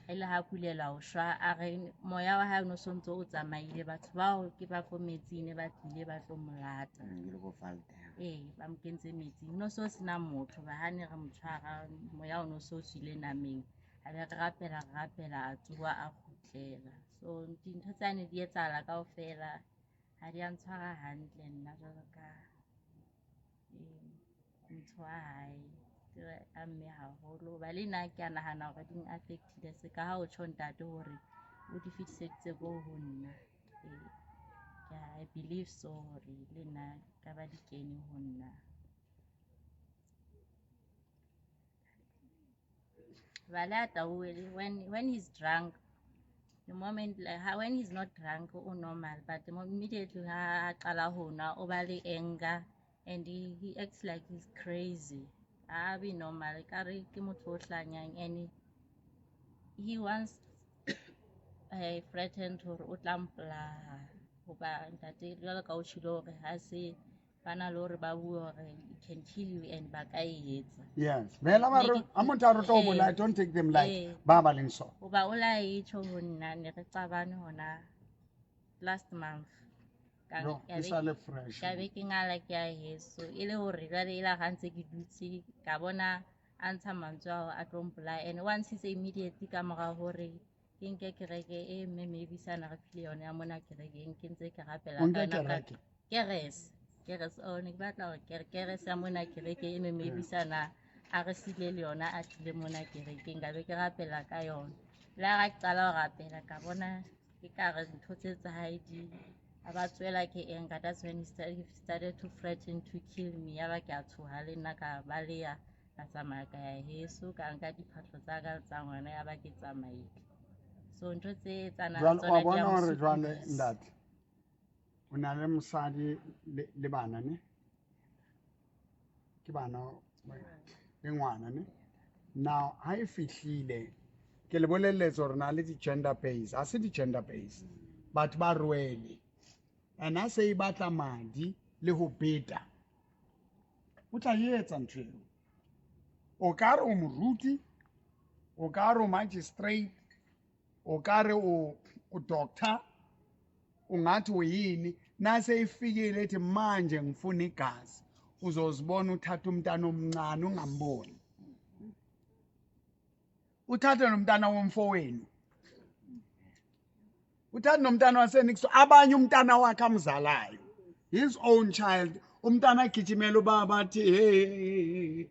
Speaker 6: E le ha kulela ho shwa, a re moya wa hae o no sontso o tsamaile. Batho bao ke ba ko metsing ne ba tlile ba tlo mo lata.
Speaker 5: Ke le ko Valda.
Speaker 6: Ee, ba mo kentse metsing. No so sena motho ba ha ne re mo tshwara, moya o no so tswile nameng. A be re rapela, re rapela, a tsoha a kgutlela. So dintho tsane di etsahala kaofela, ha di a ntshwara hantle nna jwalo ka motho wa hae. Ke amme haholo. Hoba le nna ke a nahana hore di n-affect-ile se ka ha o tjho ntate hore o di fetiseditse ko ho nna. Ee, ke I believe so hore le nna ka ba di kene ho nna. Ba le a tauwe, when he's drunk, the moment like ha, when he's not drunk o normal, but the immediately ha a qala ho nwa o ba le anger and he acts like he's crazy. Ha be normal, ekare ke motho o hlanyang, and he once threatened hore o tla mpolaya. Hoba ntate jwalo ka o tjhilo hore ha se ba na le hore ba bue hore he can kill you and ba ka e etsa.
Speaker 1: Yes. Vela ba re a motho a re tlo bolaya, don't take them light. Ba ba leng so.
Speaker 6: Hoba o la e tjho ho nna, ne re qabane hona last month. Ka
Speaker 1: No,
Speaker 6: ka
Speaker 1: e
Speaker 6: be
Speaker 1: sa le fresh.
Speaker 6: Ka be ke ngala ke ya heso, e le hore jwale e la ha ntse ke dutse ka bona a ntsha mantswe ao a tlo mpolaya. And wa ntshitse immediately ka mora hore ke nke kereke e mme Mavis a na re file yona ya mona kerekeng, ke ntse ke rapela
Speaker 1: O
Speaker 6: ka
Speaker 1: nke
Speaker 6: yona ka
Speaker 1: kereke?
Speaker 6: Kerese. Kerese, oh, ne ke batla hore kerese ya mona kereke e mme Mavis a na a re sile le yona a tlile mona kerekeng, ka be ke rapela ka yona. Le ha ke qala ho rapela ka bona ke ka re ntho tse tsa hae di a ba tswela ke anger. That's when he started to threaten to kill me. Ya ba ke a tshoha le nna ka baleha, ka tsamaya ka ya heso, ka nka diphahlo tsa ka tsa ngwana, ya ba ke tsamaile. So ntho tse tsanang
Speaker 1: Jwale
Speaker 6: tsona
Speaker 1: wa
Speaker 6: di a
Speaker 1: bona
Speaker 6: mo
Speaker 1: hore jwale
Speaker 6: sokodisa.
Speaker 1: ntate o na le mosadi le bana ne? Ke bana le ngwana ne? Now ha e fihlile ke le bolelletse hore na le di-gender base, ha se di-gender base, batho ba rwele. And ha se e batla madi le ho beta, o tla etsa ntho eo. O ka re o moruti, o ka re o magistrate, o ka re o doctor, o ngathi o yini. Nase ifikile ethi manje ngifuna igazi, uzozibona uthatha umntana omncane ungamboni, uthathe nomntana womfowenu, uthathe nomntana waseNixon, abanye umntana wakhe amzalayo, his own child. Umntana agijimela ubaba athi hey, hey, hey.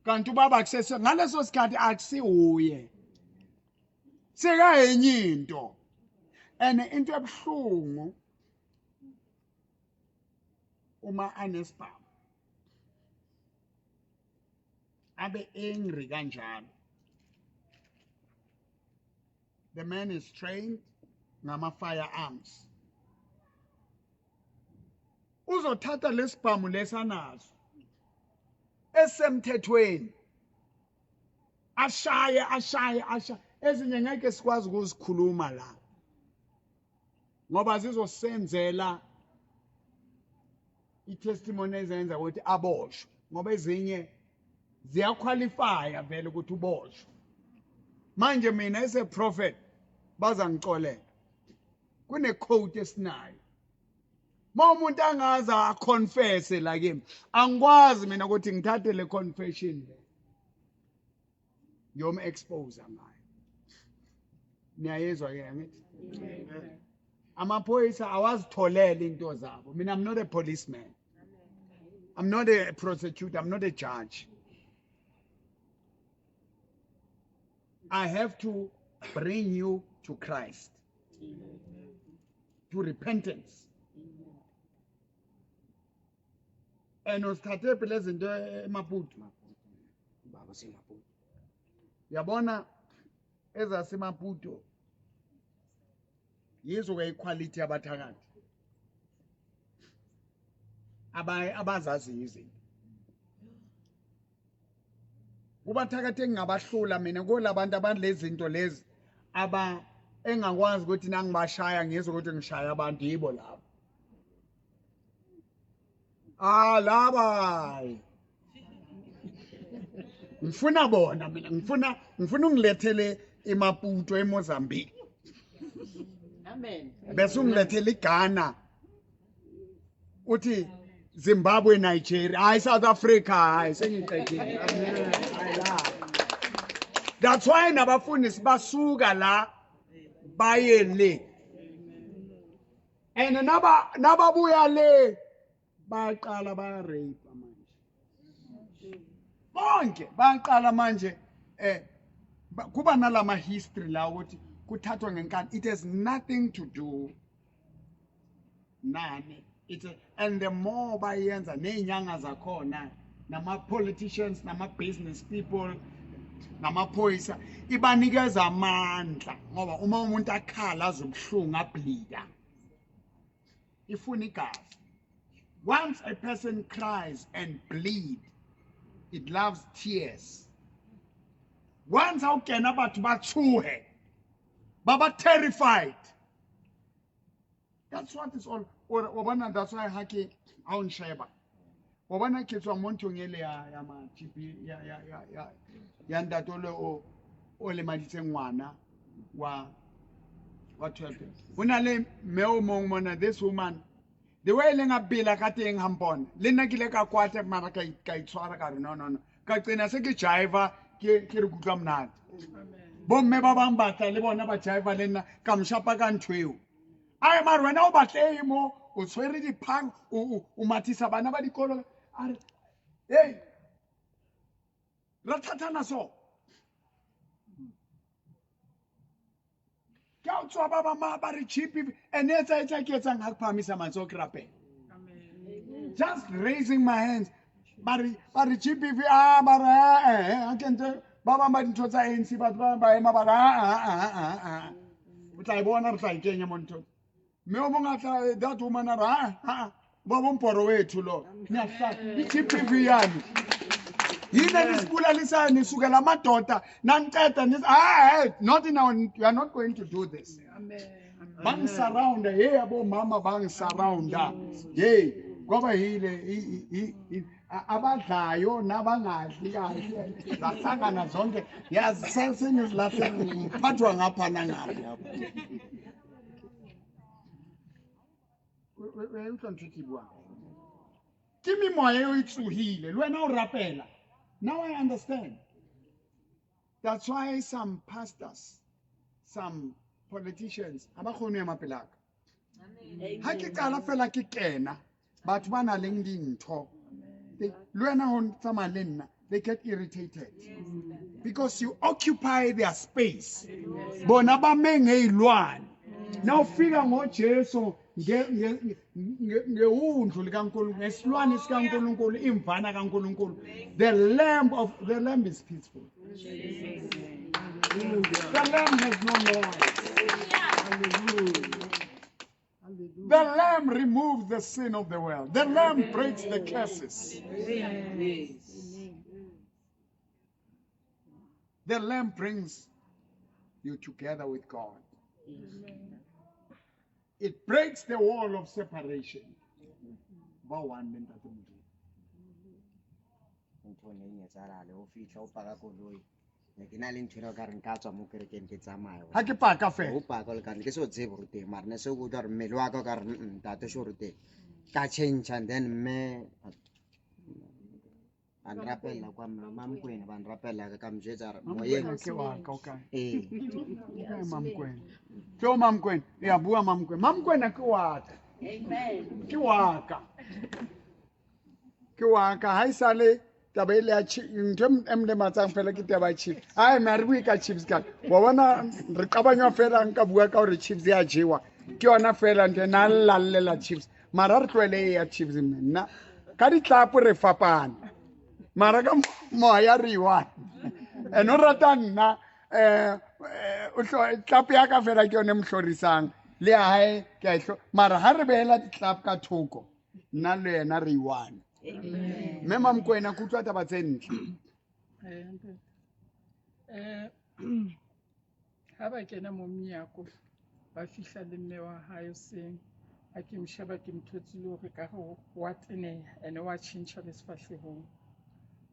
Speaker 1: Kanti ubaba akusese ngaleso sikhathi akusiwuye, sekayenye into. And into ebuhlungu uma anesibhamu abe angry kanjalo. The man is trained ngama firearms. Uzothatha lesibhamu lesanazo esemthethweni, ashaye ashaye ashaye. Ezinye ngeke sikwazi ukuzikhuluma la ngoba zizosenzela i-testimony ezenza ukuthi aboshwe, ngoba ezinye ziyaqualifya vele ukuthi uboshwe. Manje mina as a prophet bazangixolela, kune quote esinayo. Ma umuntu angaza aconfesse la kimi, angikwazi mina ukuthi ngithathe le confession le ngiyom expose ngayo. Niyayizwa ke angithi? Amaphoyisa awazitholele into zabo. Mina I'm not a policeman, I'm not a prosecutor, I'm not a judge. I have to bring you to Christ, to repentance. And usithathe phi lezi zinto eMaputo?
Speaker 5: Baba seMaputo.
Speaker 1: Yabona ezaseMaputo Yizo ke iquality yabathakathi. Abazazi izinto. Kubathakathi engingabahlula mina kulabantu abalezinto lezi aba engakwazi ukuthi nangibashaya ngizwe ukuthi ngishaya abantu yibo labo. Ah laba. Ngifuna bona mina ngifuna ungilethele eMaputo eMozambique.
Speaker 2: Amen.
Speaker 1: Bese ungilethele iGhana. Uthi Zimbabwe, Nigeria, hayi South Africa, hayi sengiqedile. That's why nabafundisi basuka la baye le. And nababuya le bayaqala baya rape manje. Bonke bayaqala manje kuba nalama history la ukuthi kuthathwa ngenkani. It has nothing to do nani. And the more bayenza nezinyanga zakhona nama politicians nama business people namaphoyisa ibanikeza amandla ngoba uma umuntu akhala azobuhlungu ableeda ifuna igazi. Once a person cries and bleed, it loves tears. Once awukena batho ba tshohe ba terrified. That's what it's all. Or that's why hake aunsheba. Wabona ke tswa mo nthong ele ya ma GP ya ya ya ya ya ntatole o lemaditse ngwana wa 12. Hona le mme o mong mona, this woman, the way leng a bela ka teng hampone le nna ke ile ka kwata mara ka itshwara ka re no no no, ka qena se ke jiva ke re kutlwa monate. Bomme ba bang batla le bona ba jiva le nna ka mshapa ka ntho eo. Ai mara wena o batle mo o tshwere diphang o mathisa bana ba dikolo a re hey ra thathana so ke a tswa ba ba ba re cheap and etsa etsa ke etsang ha ke phahamisa matsoho ke rapela. Just raising my hands ba re GBV a ba re ha ke ntse ba ba ba dintho tsa ANC batho ba ba ema ba a o tla e bona re tla ikenya mo ntho. Mme o mong a tla that woman a re ha ba bomporo wethu lo niyahlala i-GBV yani yini nisibulalisana nisukela amadoda naniceda not in our, you are not going to do this. Bangisurrounda hey abomama bangisurrounda hey ngoba yile abadlayo nabangadli kahle zahlangana zonke yazi sengizilahle ngiphathwa ngapha nangapha. Ke memoya eo e tsohile le wena o rapela. Now I understand. That's why some pastors, some politicians, ha ba kgone ho ema pela ka. Ha ke qala fela ke kena, batho ba nang le dintho, le wena ho tsamaya le nna, they get irritated. Because you occupy their space. Bona ba mengeyilwane. Now ufika ngoJesu ngewundlu likaNkulunkulu, ngesilwane sikaNkulunkulu, imvana kaNkulunkulu. The lamb is peaceful. The lamb has no noise. The lamb removes the sin of the world. The lamb breaks the curses. The lamb brings you together with God. It breaks the wall of separation. Ba one ntate Modimo.
Speaker 5: Ntho ne e etsahala o fihla o paka koloi. Ne ke na le ntho eo ka re nka tswa mo kerekeng ke tsamaya.
Speaker 1: Ha ke paka fela.
Speaker 5: O paka le ka ke so tsebe hore teng mara ne se go utlwa hore mmele wa ka o ka re ntate sho hore teng. Ka change and then mme ba nrapella kwa Mamkwena ba nrapella ka mjwetsa re moyeng
Speaker 1: ke wa ka o kae?
Speaker 5: Eh.
Speaker 1: Mamkwena. Ke Mamkwena. Ya bua Mamkwena. Mamkwena ke wa ka.
Speaker 6: Amen.
Speaker 1: Ke wa ka. Ke wa ka ha isale taba ile ya ntho e mlematsang fela ke taba ya chips. Ai me re bue ka chips ka. Wa bona re qabanywa fela nka bua ka hore chips ya jewa. Ke yona fela ntho na lallela chips. Mara re tlohele ya chips nna. Ka ditlapo re fapana. Mara ka moya re one. And o rata nna o tlapo ya ka fela ke yone mohlorisang. Le ya hae ke a e mara ha re behela di-club ka thoko, nna le yena re i-one. Mme Mamokwena, ke utlwa taba tse ntle.
Speaker 7: Ha ba kena mo monyako, ba fihla le mme wa hae hoseng. Ha ke mo sheba ke mo thotse le hore ka re wa teneha ene wa tjhentjha le sefahlehong.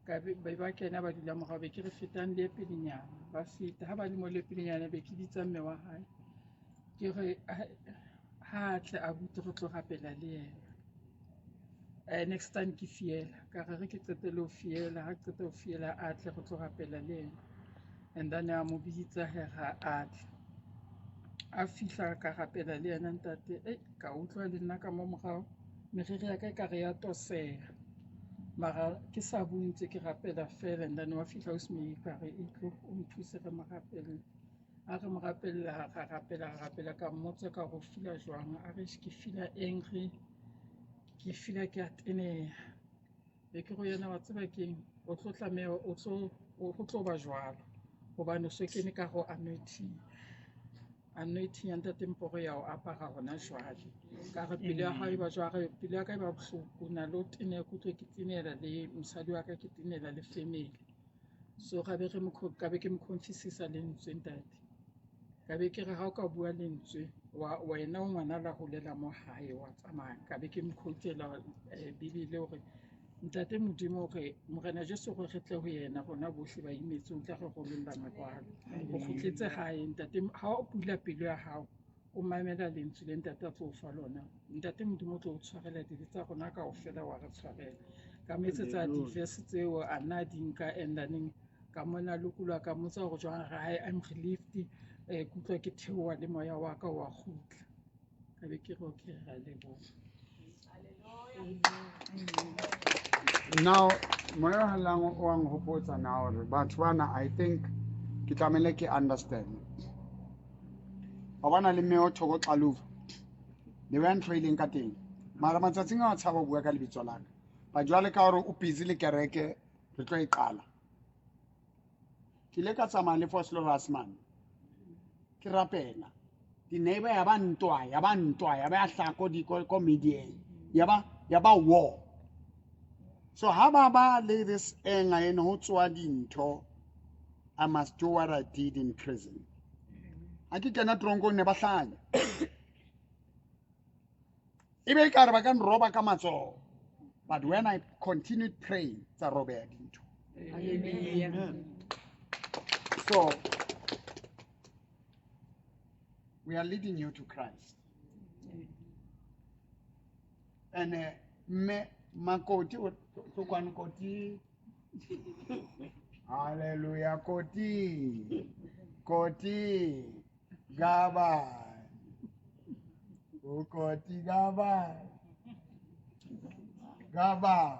Speaker 7: Ka be ba kena ba dula morao, be ke re fetang le pelenyana, ba feta. Ha ba le mo le pelenyana be ke bitsa mme wa hae. Ke re ha tle abuti re tlo rapela le yena. Next time ke fiela, ka re re ke qetelle ho fiela, ha ke qeta ho fiela a tle re tlo rapela le yena. And then a mo bitsa hee a tle. A fihla ka rapela le yena ntate, ka utlwa le nna ka mo morao, meriri ya ka ekare ya toseha. Mara ke sa bue ntse ke rapela fela, and then wa fihla ausi ka re e tlo o nthuse re mo rapelle. A re mo rapella, ra rapela, ra rapela, ka mmotsa ka hore o feel-a jwang. A re ke feel-a angry, ke feel-a ke a teneha. Be ke re ho yena wa tseba keng, o tlo tlameha, o tlo, ho tlo ba jwalo. Hobane o so kene ka hare ho anointing. Anointing ya ntate Mporo ya o apara hona jwale. Ka re pelo ya hao e ba jwang, pelo ya ka e ba bohloko, na le ho teneha, ke utlwe ke tenela le mosadi wa ka, ke tenela le family. So ka be re mo ka be ke mo confessisa lentswe ntate. Ka be ke re ha o ka bua lentswe, wa wena o ngwana la holela mo hae wa tsamaya. Ka be ke mo quote-ela Bibele hore Ntate Modimo hore Morena Jesu hore re tle ho yena rona bohle ba imetswe, o tla re rololla merwalo. O kgutletse hae ntate, ha o bula pelo ya hao, o mamela lentswe le ntate a tlo o fa lona. Ntate Modimo o tlo o tshwarela dibe tsa rona kaofela, wa re tshwarela. Ka mo etsetsa di-verse tseo a nna di nka, and then ka mona lokoloha, ka mmotsa hore jwang, re hae I'm relieved, ke utlwa ke theoha le moya wa ka wa kgutla. Ka be ke re okay, ra leboha.
Speaker 1: Now, moya o hallang o wa nhopotsa na hore batho bana, I think ke tlamehile ke understand. Wa bona le mme o Thoko Xaluva, le wena ntho e leng ka teng. Mara matsatsing a tshaba ho bua ka lebitso la ka. Ba jwale ka hore o busy le kereke, re tlo e qala. Ke ile ka tsamaya le Vosloorus mane. Ke rapela. Di-neighbor ya ba ntwa, ya ba ntwa, ya ba ya hlako di ko media-eng. Ya ba war. So ha ba ba le this anger eno ho tswa dintho, I must do what I did in prison. Ha ke kena tronkong ne ba hlanya. Ebe ekare ba ka nroba ka matsoho. But when I continued praying, tsa robeha dintho.
Speaker 2: Amen.
Speaker 1: So we are leading you to Christ. And me makoti o koti. Hallelujah, koti. Koti gaba. O koti gaba. Gaba.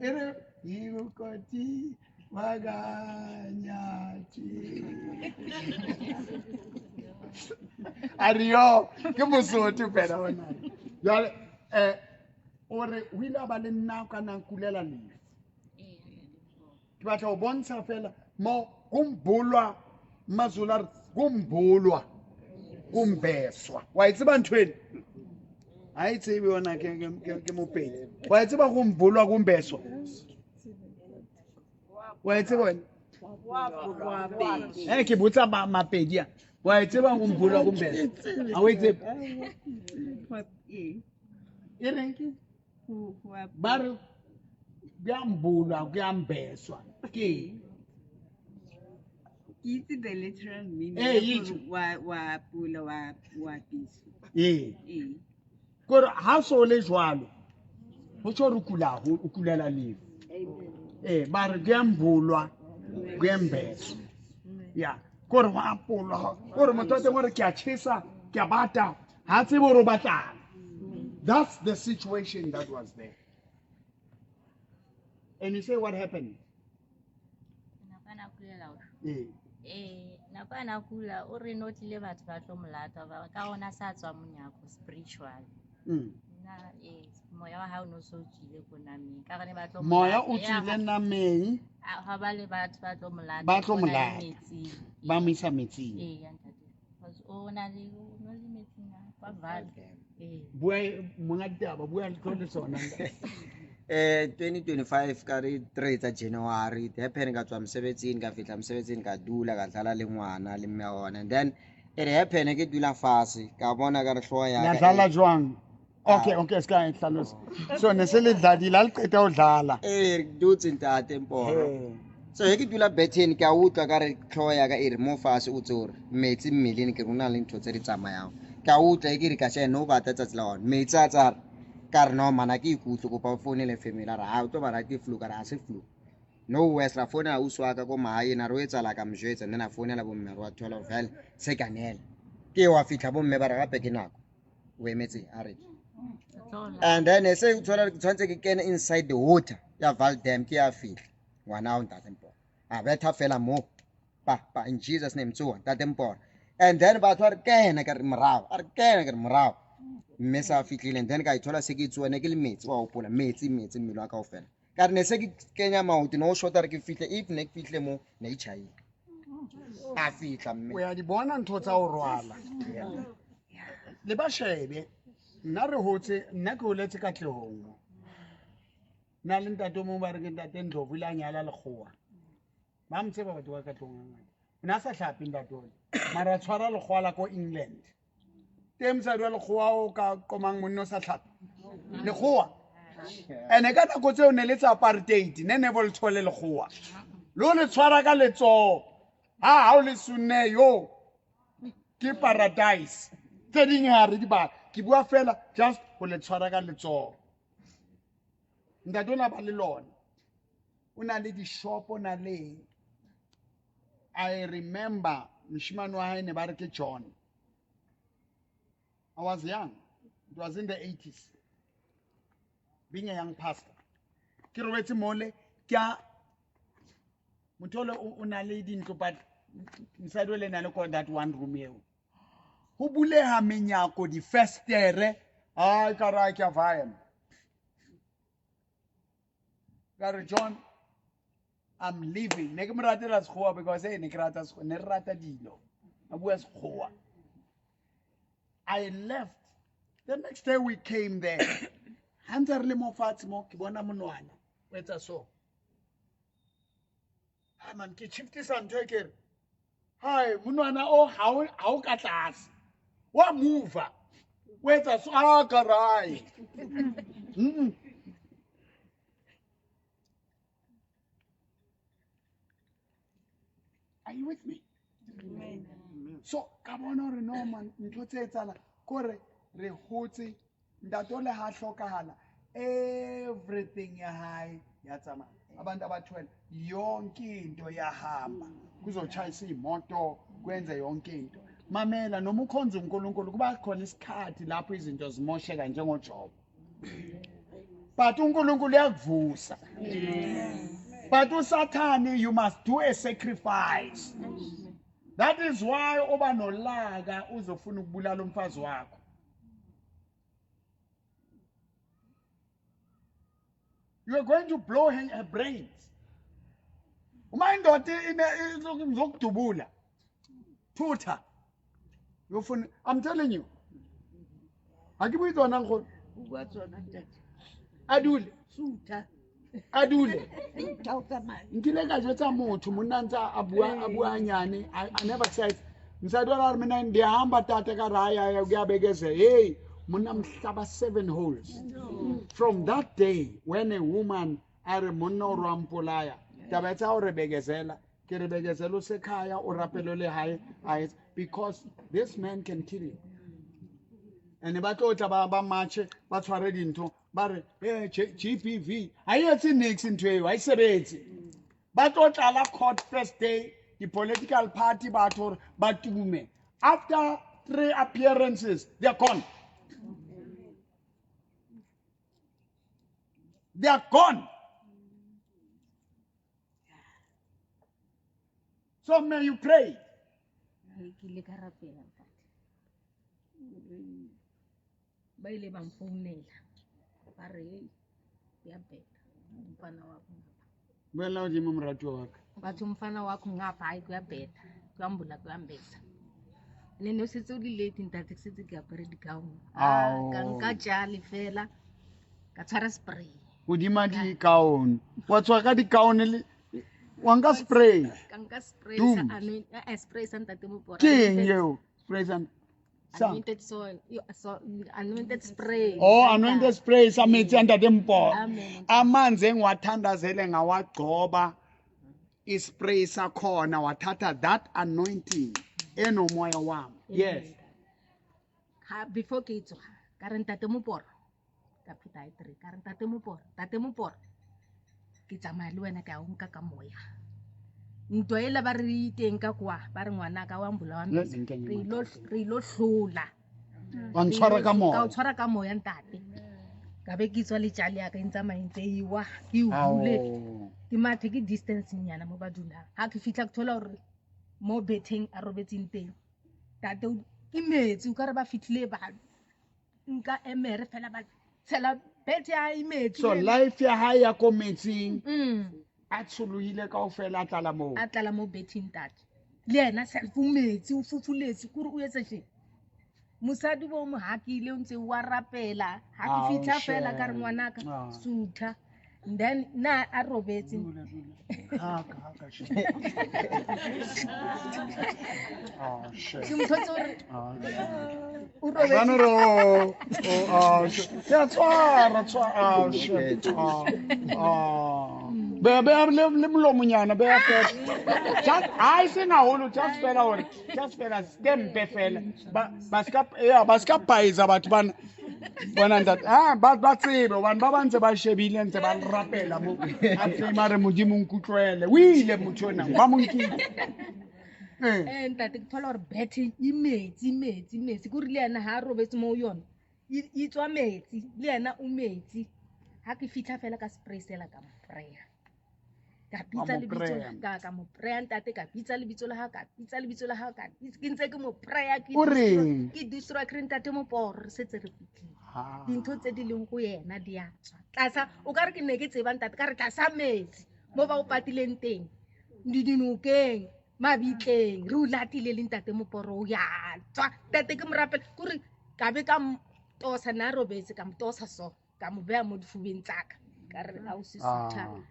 Speaker 1: Ere iu koti waganyachi. Ario, ke mosotho phela ona. Jwale o re o ile a ba le nna ka nna kulela lefu. Ke batla ho bontsha fela mo kumbulwa maZulu a re kumbulwa kumbeswa. Wa e tseba ntho eno? Ha e tsebe yona ke Mopedi. Wa e tseba kumbulwa kumbeswa? Wa e tseba wena? Ke botsa Mapedi a. Wa e tseba kumbulwa kumbeswa? Ha o e tsebe? E reng ke? Ba re kuyambulwa kuyambeswa. Ke
Speaker 2: itse the literal meaning. Wa pula wa pisa.
Speaker 1: Ee. Kore ha so le jwalo, ho tjho re kula ho o kulela lefu. Ba re kuyambulwa kuyembeswa. Ya, kore wa apolwa, kore motho wa teng o re ke a tjhesa, ke a bata, ha tsebe hore o batlang. That's the situation that was there. And you say what happened?
Speaker 6: Nako a na kula o re no tlile batho ba tlo molata ba ka ona sa tswa monyako spiritual. Nna moya wa hao no so tswile ko nameng ka re ba tlo
Speaker 1: moya o tswile nameng
Speaker 6: ha ba le batho ba tlo molata
Speaker 1: ba tlo molata ba mo isa metsing.
Speaker 6: Ntate O na le o na le metsing a kwa Vaal. Ee.
Speaker 1: Bua monga ditaba, bua le tsona.
Speaker 5: 2025 ka re 3 tsa January, it happened ka tswa mosebetsing, ka fihla mosebetsing, ka dula, ka dlala le ngwana le mme wa ona. And then it happened ke dula fatshe, ka bona ka re hlooho ya
Speaker 1: La
Speaker 5: ka
Speaker 1: dlala jwang? Okay, okay, ska e hlalosa. So ne se le dladile, ha le qeta ho dlala.
Speaker 5: Eh, re dutse ntate Mporo. So he ke dula betheng, ke a utlwa ka re hlooho ya ka e re mo fatshe, o tse hore metsi mmeleng, ke re ho na le ntho tse di tsamayang. Ke a utlwa e ke re ka sheba no bata tsatsi la hona. Metsi a tsa re ka re no mana ke ikutlwe, kopa o founele family, a re ha o tlo ba ra ke flu, ka re ha se flu. No worse, ra founela ausi wa ka ko mahaeng, a re o etsahala, ka mo jwetsa, and then a founela bo mme, re wa thola hore vele se ka nela. Ke wa fihla bo mme ba re gape ke nako o emetse a re. And then se o thola ke tshwanetse ke kene inside the water ya Vaal Dam, ke ya fihla ngwana hao ntate Mporo. A betha fela mo pa pa in Jesus name, tsoha ntate Mporo. And then batho ba re kena, ka re morao, a re kena, ka re morao. Mme sa fihlile, and then ka ithola se ke tsoha, ne ke le metsi, wa hopola metsi, metsi mmele wa kaofela. Ka re ne se ke kenya maoto, ne o shota re ke fihle, if ne ke fihle mo, ne e tjhaile. A fihla mme.
Speaker 1: O ya di bona ntho tsa ho rwala. Le ba shebe, nna re hotse, nna ke holetse Katlehong mo. Nna le ntate o mong ba re ke ntate Ndlovu, ile a nyala lekgowa. Ba mo tseba batho ba Katlehong hangata. O ne a sa hlape ntate ole, mara a tshwara lekgowa la ko England. Teng mosadi wa lekgowa o ka qomang monna o sa hlape. Lekgowa. Ene ka nako tseo ne le tsa apartheid, ne ne bo le thole lekgowa. Le o le tshwara ka letsoho. Ha ha o le sunne yo. Ke paradise. Tse ding ha re di ba. Ke bua fela just ho le tshwara ka letsoho. Ntate o na ba le lona. O na le di-shop, o na le eng. I remember moshemane wa hae ne ba re ke John. I was young. It was in the 80s. Being a young pastor. Ke robetse mole, ke a motho ole o na le dintlo, but mosadi ole na le ko that one room eo. Ho buleha menyako, difestere. Ai, ka ra ke a vaya. Ka re, John, I'm leaving. Ne ke mo ratela sekgowa because ne ke rata sekgowa, ne re rata dilo. A bua sekgowa. I left. The next day we came there. Ha ntse re le mo fatshe mo, ke bona monwana o etsa so. Ha man, ke shiftisa ntho e ke re, hai, monwana o ha o ka tlase. Wa move. O etsa so, a ka rae. Are you with me?
Speaker 2: Amen.
Speaker 1: So, ka bona hore no man, ntho tse etsahalang, kore re hotse, ntate o le ha hlokahala, everything ya hae ya tsamaya. Abantu abathwele, yonke into yahamba. Kuzochayisa imoto, kwenze yonke into. Mamela, noma ukhonza uNkulunkulu, kuba khona isikhathi lapho izinto zimosheka njengoJob. But uNkulunkulu uyakuvusa. But uSathane, you must do a sacrifice. That is why oba nolaka uzofuna ukubulala umfazi wakho. You are going to blow her brains. Uma indoda izokudubula. Thutha. Yofuna, I'm telling you. Ha ke bue tsona nkgono.
Speaker 2: O bua tsona ntate.
Speaker 1: A dule.
Speaker 2: Sutha.
Speaker 1: A dule.
Speaker 2: Sutha o tsamaye.
Speaker 1: Nkile ka jwetsa motho monna ntse a bua hanyane. I never said. Mosadi wa re mina ndiyahamba tata ka ra ya ya kuyabekezela. Hey, monna mhlaba 7 holes. From that day when a woman a re monna o rwa mpolaya, taba tsa o re bekezela, ke re bekezela o sekhaya o rapelo le hae, a because this man can kill you. And ba tlo tla ba march ba tshware dintho ba re GBV ha e etse niks ntho eo, ha e sebetse. Ba tlo tlala court first day, the political party batho hore ba tume. After 3 appearances, they are gone. They are gone. So may you pray.
Speaker 8: Ba ile ba mfounela ba re ya beta mfana wakho ngapha.
Speaker 1: Bela hodimo moratuwa wa ka.
Speaker 8: Batho mfana wakho ngapha hayi kuyabheda, kuyambula kuyambetha. Ne ne o setse o le late ntate, ke setse ke apere di-gown.
Speaker 1: Ao.
Speaker 8: Ka nka jale fela, ka tshwara spray.
Speaker 1: Hodima dikaone wa tswa ka dikaone le wa nka spray.
Speaker 8: Ka nka spray
Speaker 1: Doom.
Speaker 8: sa spray sa ntate Moporo.
Speaker 1: Ke eng eo spray sa
Speaker 8: Anointed soil, so, anointed spray.
Speaker 1: Oh, anointed spray sa metsi a ntate Mporo.
Speaker 8: Amen.
Speaker 1: Amanzi engiwathandazele ngawagcoba, ispray sakhona, wathatha that anointing enomoya wami. Yes.
Speaker 8: Ha before ke tswa, ka re ntate Moporo, ka pheta e three, ka re ntate Moporo, ntate Moporo, ke tsamaya le wena, ka o nka ka moya. Ntwa ela ba re teng ka kwa, ba re ngwana ka wa mbola wa
Speaker 1: Le
Speaker 8: metsi.
Speaker 1: nkenye
Speaker 8: Re ilo hlola.
Speaker 1: Wa ntshwara ka
Speaker 8: Ka o
Speaker 1: moya.
Speaker 8: tshwara ka moya ntate. Ka be ke tswa le tjale ya ka e ntse tsamaya e ntse e wa, ke e hule.
Speaker 1: Ao.
Speaker 8: Ke mathe ke distance nyana mo ba dulang. Ha ke fihla ke thola hore mo betheng a robetseng teng. Ntate ke metsi, o ka re ba fihlile ba nka emere fela ba tshela bethe ya hae metsi.
Speaker 1: So
Speaker 8: le ena.
Speaker 1: life ya hae ya ko metsing a tsholohile kaofela, a tlala moo.
Speaker 8: A tlala mo betheng ntate. Le yena self o metsi, o fufuletse, kore o etsa tje. Mosadi bo mo hakile, o ntse wa rapela. Ha ke
Speaker 1: Ao,
Speaker 8: fihla fela ka re
Speaker 1: shame.
Speaker 8: ngwanaka,
Speaker 1: Ah.
Speaker 8: sutha. Then na a robetse.
Speaker 1: Dula, dula. Haka, haka, shame. Ah, shame.
Speaker 8: Ke mo thotse hore
Speaker 1: Ah, shame.
Speaker 8: o robetse.
Speaker 1: Bana re, oh, oh, ah, shame. Ya tshwara, tshwara, ah, shame. Ah, ah. Beya le molomonyana, beya fela. Just, ha e seng haholo, just fela hore, just fela, stempe fela. Ba ska, yeah, ba ska paetsa batho bana. Bona ntate, ah, ba tsebe hobane ba ba ntse ba shebile, ntse ba rapela mo. A tsema re Modimo nkutlwele. O ile motho ona, ba mo nkile. Eh.
Speaker 8: Ntate, ke thola hore bethe e metsi, metsi, metsi. Ke hore le yena ha a robetse mo ho yona, e tswa metsi, le yena o metsi. Ha ke fihla fela ka spray sela ka mo preya. Ka
Speaker 1: Wa
Speaker 8: bitsa
Speaker 1: mo
Speaker 8: lebitso
Speaker 1: preya.
Speaker 8: ka mo preya ntate, ka bitsa lebitso la hao, ka bitsa lebitso la hao, ka bitsa, ke ntse ke mo preya, ke
Speaker 1: O reng?
Speaker 8: ke destroy, ke re ntate Moporo, re setse re fihlile.
Speaker 1: Ha.
Speaker 8: Dintho tse di leng go yena di a tswa. Tlasa, o ka re ke ne ke tseba ntate, ka re tlasa metsi, mo ba o patileng teng, di dinokeng, mabitleng, re o latile le ntate Moporo, o ya tswa. Ntate ke mo rapela, ke hore ka be ka tosa, na robetse, ka mo tosa so, ka mo beha mo difubeng tsa ka. Ka re, ha o se sutha.
Speaker 1: Ah.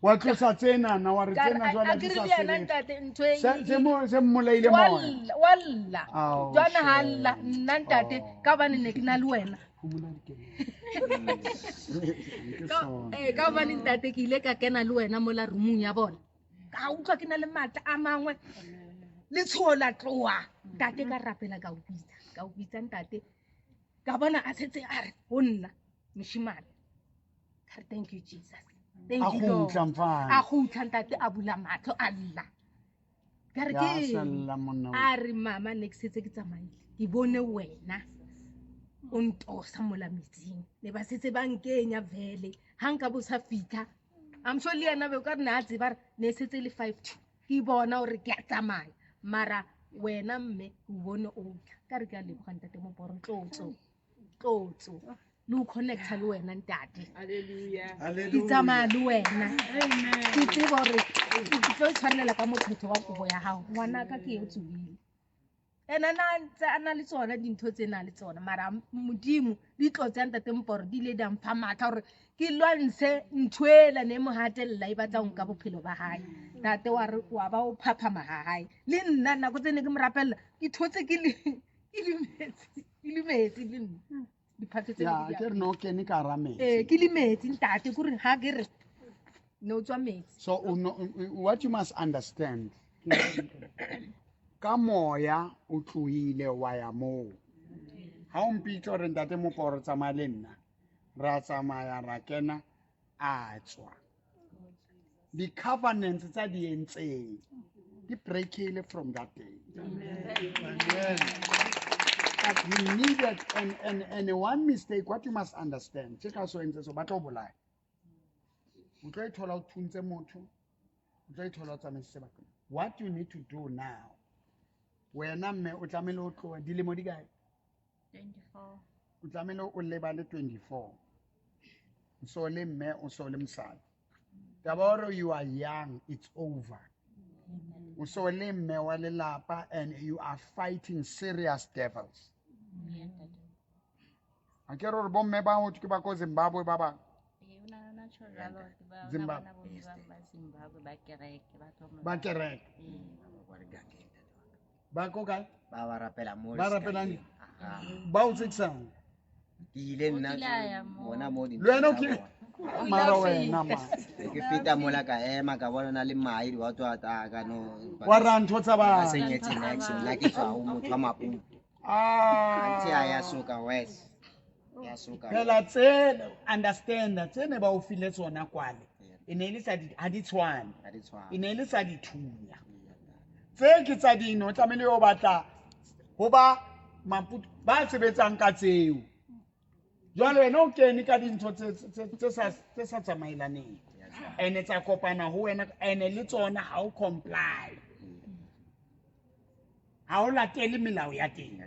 Speaker 1: Wa tlosa tsena, wa re
Speaker 8: Ka re,
Speaker 1: tsena jwale
Speaker 8: a
Speaker 1: ha di
Speaker 8: ke re
Speaker 1: sa
Speaker 8: le yena
Speaker 1: sebetsa.
Speaker 8: ntate, ntho e
Speaker 1: Se mmolaile
Speaker 8: wa
Speaker 1: moya.
Speaker 8: lla, wa lla.
Speaker 1: Ao,
Speaker 8: Jwana ha
Speaker 1: shame.
Speaker 8: lla, nna ntate,
Speaker 1: Oh.
Speaker 8: ka hobane ne ke na le wena.
Speaker 1: Phumula dikeledi. Ke sona.
Speaker 8: Ka hobane ntate ke ile ka kena le wena mola roomong ya bona. Ka utlwa ke na le matla a mangwe. Letshoho la tloha. Ntate ka rapela ka o bitsa, ka o bitsa ntate. Ka bona a setse a re ho nna, moshemane. Ka re thank you Jesus. Thank
Speaker 1: A
Speaker 8: you Lord.
Speaker 1: kgutla mfana.
Speaker 8: A kgutla ntate, a bula matlho a lla. Ka re
Speaker 1: Ya
Speaker 8: ke eng?
Speaker 1: sella monna o.
Speaker 8: A re mama ne ke setse ke tsamaile. Ke bone wena o ntosa mola metsing. Ne ba setse ba nkenya vele. Ha nka bo sa fihla. I'm sure le yena be o ka re ne a tseba re ne setse le 5:02. Ke bona hore ke a tsamaya. Mara wena mme o bone o tla. Ka re ke a leboga ntate Moporo, tlotso. Tlotso. Le ho connecta le wena ntate.
Speaker 2: Hallelujah.
Speaker 8: Ke tsamaya le wena. Ke tseba hore ke tlo tshwanela ka mophetho wa kobo ya hao. Ngwanaka ke eo tsohile. Ena na ntse a na le tsona dintho tse na le tsona, mara Modimo di tlotse ya ntate Moporo di ile di a mpha matla hore ke lwantshe ntho ela ne mo hatella e batla ho nka bophelo ba hae. Ntate wa re wa ba o phaphama ha hae. Le nna nako tse ne ke mo rapella, ke thotse ke le, ke le metsi, ke le metsi le nna. Diphatse tse ne
Speaker 1: Ya,
Speaker 8: ke di
Speaker 1: ke re no kene ka hara metsi.
Speaker 8: Ke le metsi ntate, ke hore ha ke re ne o tswa metsi.
Speaker 1: So what you must understand, ka moya o tlohile wa ya moo. Ha o mpitsa hore ntate Moporo tsamaya le nna, ra tsamaya ra kena, a tswa. Di-covenants tsa di entseng di breakile from that day.
Speaker 3: Amen.
Speaker 1: He needed, and one mistake, what you must understand, tje ka so entse so, ba tlo o bolaya. O tlo ithola o thuntse motho, o tlo ithola o tsamaisitse batho. What you need to do now, wena mme o tlamehile o tlohe, dilemo di kae?
Speaker 6: 24.
Speaker 1: O tlamehile o lebale 24. O so le mme, o so le mosadi. Taba ya hore you are young, it's over. O so le mme wa lelapa and you are fighting serious devils.
Speaker 6: Ee, ntate.
Speaker 1: A ke re hore bomme ba ho ke ba ko Zimbabwe ba bang.
Speaker 6: Ee, o na- o na tjho jwalo, ke ba- o na
Speaker 1: Zimbabwe.
Speaker 6: bona bomme ba ba Zimbabwe ba kereke, ba tlo mo-
Speaker 1: Ba kereke.
Speaker 6: Ee.
Speaker 5: Kwa digangeng, ntate wa ka.
Speaker 1: Ba ko kae?
Speaker 5: Ba ba rapela mo
Speaker 1: Ba rapelang?
Speaker 5: sekakeng. Aha.
Speaker 1: Ba o tsekisang.
Speaker 5: Ke ile
Speaker 6: O
Speaker 5: nna
Speaker 6: kile a ya moo.
Speaker 5: bona mo
Speaker 1: Le wena o
Speaker 5: dinthong tsa
Speaker 1: kile
Speaker 5: bona.
Speaker 1: mara wena ma.
Speaker 5: Be ke feta mola ka ema ka bona na le mae di wa tswa ta ka no
Speaker 1: Wa ra ntho tsa
Speaker 5: ba
Speaker 1: batho.
Speaker 5: senyetse niks nna ke tswa ho motho wa Maputo. Anthe a ya soka wes. Ya soka.
Speaker 1: Phela tse understand tse ne ba o file tsona kwale. E ne e le tsa di ha di tshwane.
Speaker 5: Ha di tshwane.
Speaker 1: E ne e le tsa dithunya. Tse ke tsa dino o tlamehile o batla ho ba Maputo ba sebetsang ka tseo. Jwale wena o kene ka dintho tse sa tsamaelaneng. Ene tsa kopana ho wena ene le tsona ha o comply. Ha o latele melao ya teng.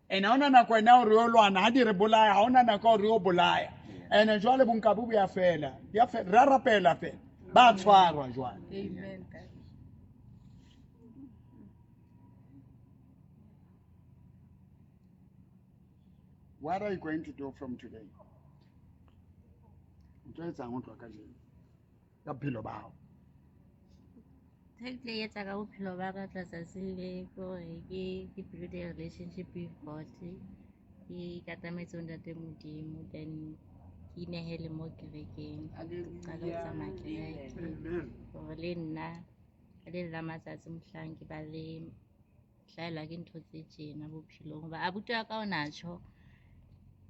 Speaker 1: Ene ha hona nako ena ya hore o lwana ha di re bolaya ha hona nako ya hore o bolaya. Ene jwale bonkabu bo ya fela. Ya fela ra rapela fela. Ba tshwarwa jwale.
Speaker 4: Amen, ntate.
Speaker 1: What are you going to do from today? O tlo etsang ho tloha kajeno? Ka bophelo ba hao.
Speaker 6: Ntho e ke tla e etsa ka bophelo ba ka tsatsing le ke hore ke build a relationship with God. Ke ikatametse ho ntate Modimo, then ke inehele mo kerekeng. Ke qale ho tsamaya kereke. Hore le nna ka le leng la matsatsi mohlang ke ba le hlahelwa ke ntho tse tjena bophelong. Hoba abuti wa ka o na tjho,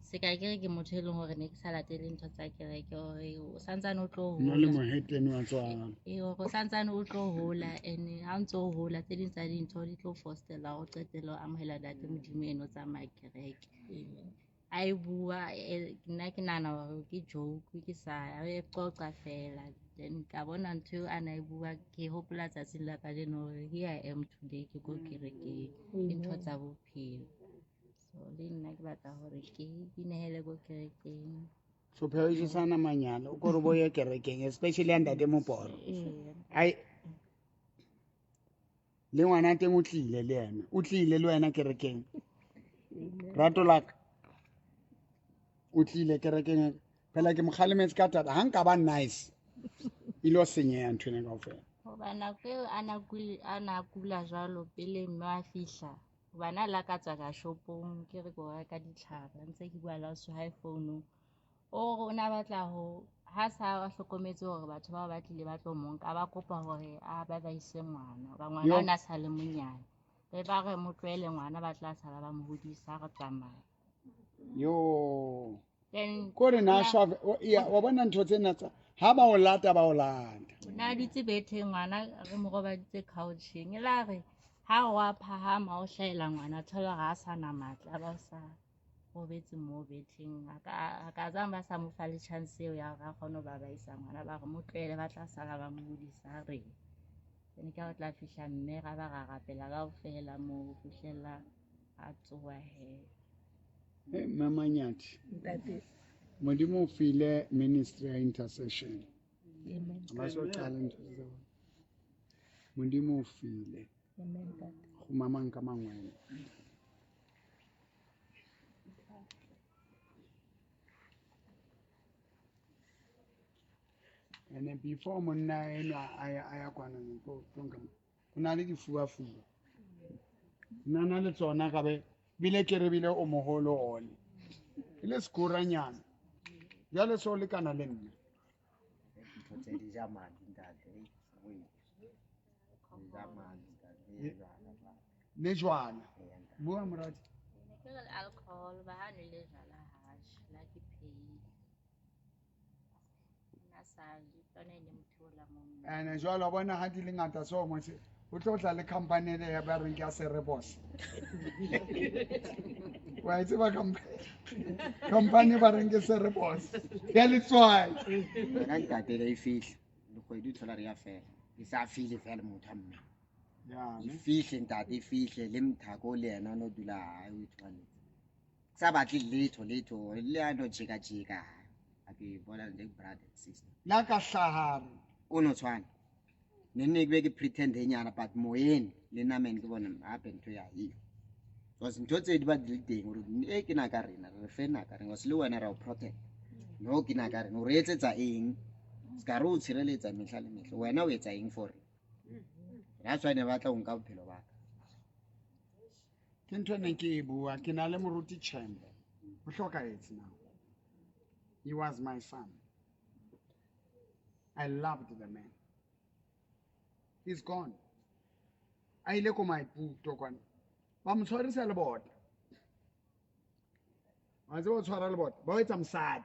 Speaker 6: se ka ke re ke motho e leng hore ne ke sa latele ntho tsa kereke hore o santsane o tlo
Speaker 1: Nna le
Speaker 6: hola.
Speaker 1: mohetene wa tswalo.
Speaker 6: Ee, hore o santsane o tlo hola and ha o ntso o hola tse ding tsa dintho di tlo fostela hore o qetelle o amohela ntate Modimo eno o tsamaya kereke. A e bua nna ke nahana hore ke joke ke sa re qoqa fela. Then ka bona ntho eo a na e bua ke hopola tsatsing la kajeno hore here I am today ke ko kerekeng. Ke ntho tsa bophelo. So le nna ke batla hore ke inehele ko kerekeng.
Speaker 1: Hlopheho e jesana manyala o kore bo ye kerekeng especially ya ntate Moporo.
Speaker 6: Ee.
Speaker 1: Ai le ngwana teng o tlile le yena. O tlile le wena kerekeng. Rato la ka. O tlile kerekeng. Phela ke mo kgalemetse ka thata. Ha nka ba nice. Ilo senyeha ntho ena kaofela.
Speaker 6: Hoba nako eo a na a na kula jwalo pele mme a fihla. Hoba na la ka tswa ka shopong ke re ke o reka ditlhare ntse ke bua le ausi wa hae founung. O re o na batla ho ha sa hlokometse hore batho bao ba tlile ba tlo mo nka, ba kopa hore a ba ba ise ngwana. Hoba ngwana o na sa le monyane. Be ba re mo tlohele ngwana ba tla sala ba mo hodisa re tsamaya.
Speaker 1: Yo.
Speaker 6: Then
Speaker 1: Kore na shwa wa bona ntho tsena tsa ha ba o lata ba o lata.
Speaker 6: O na dutse betheng ngwana re mo robaditse coucheng. E la re ha o a phahama o hlahela ngwana thola hore ha sa na matla a ba o sa robetse moo betheng. A ka zang ba sa mo fa le chance eo ya hore a kgone ho ba ba isa ngwana ba re mo tlohele ba tla sala ba mo hodisa re. Then ke ha o tla fihla mme ra ba ra rapela kaofela moo ho fihlella a tsoha hee.
Speaker 1: Mme Manyathi.
Speaker 4: Ntate.
Speaker 1: Modimo o file ministry ya intercession.
Speaker 4: Amen.
Speaker 1: Ba so qale ntho tse bona. Modimo o file.
Speaker 4: Amen, ntate.
Speaker 1: Kgumamang ka mangwele. And then before monna enwa a ya kwana tlo nka mo. O na le difubafuba. Nna na le tsona ka be bile ke re bile o moholo one. E le sekoranyana. Jwale se o lekana le nna.
Speaker 5: Ntho tse di ja madi ntate. Di ja madi ntate.
Speaker 1: Le jwala. Bua moradi.
Speaker 6: Ne ke re le alcohol ba ha nwele jwala ha je la ke phehile. Nna sa je tsona e ne mo theola mo mmeleng.
Speaker 1: Ene jwale wa bona ha di le ngata so mo se o tlo tla le company ele ya ba reng ke ya Cerebos. Wa e tseba company ba reng ke Cerebos. Ya letswai.
Speaker 5: Wena ntate le e fihle. Le kgwedi o thola re ya fela. E sa fihle fela motho a mme.
Speaker 1: Ya,
Speaker 5: E fihle ntate e fihle le Mthako le yena o no dula hae o ithwaletse. Sa batle letho letho le a no tjeka tjeka. A ke bona le brother and sister.
Speaker 1: La ka hlahare.
Speaker 5: O no tshwana. Ne nne ke be ke pretend nyana, but moyeng le nameng ke bone hape ntho ya eyo. Because ntho tse di ba di le teng hore e ke na ka rena, re fe na ka rena, because le wena ra o protect. No ke na ka rena, o re etsetsa eng? Se ka re o tshireletsa mehla le mehla. Wena o etsa eng for rena? That's why ne ba tla o nka bophelo ba ka.
Speaker 1: Ke ntho e neng ke e bua, ke na le moruti Chembe. O hlokahetse now. He was my son. I loved the man. He's gone. A ile ko Maputo kwana. Ba mo tshwarisa lebota. Wa tseba o tshwara lebota, ba o etsa mosadi.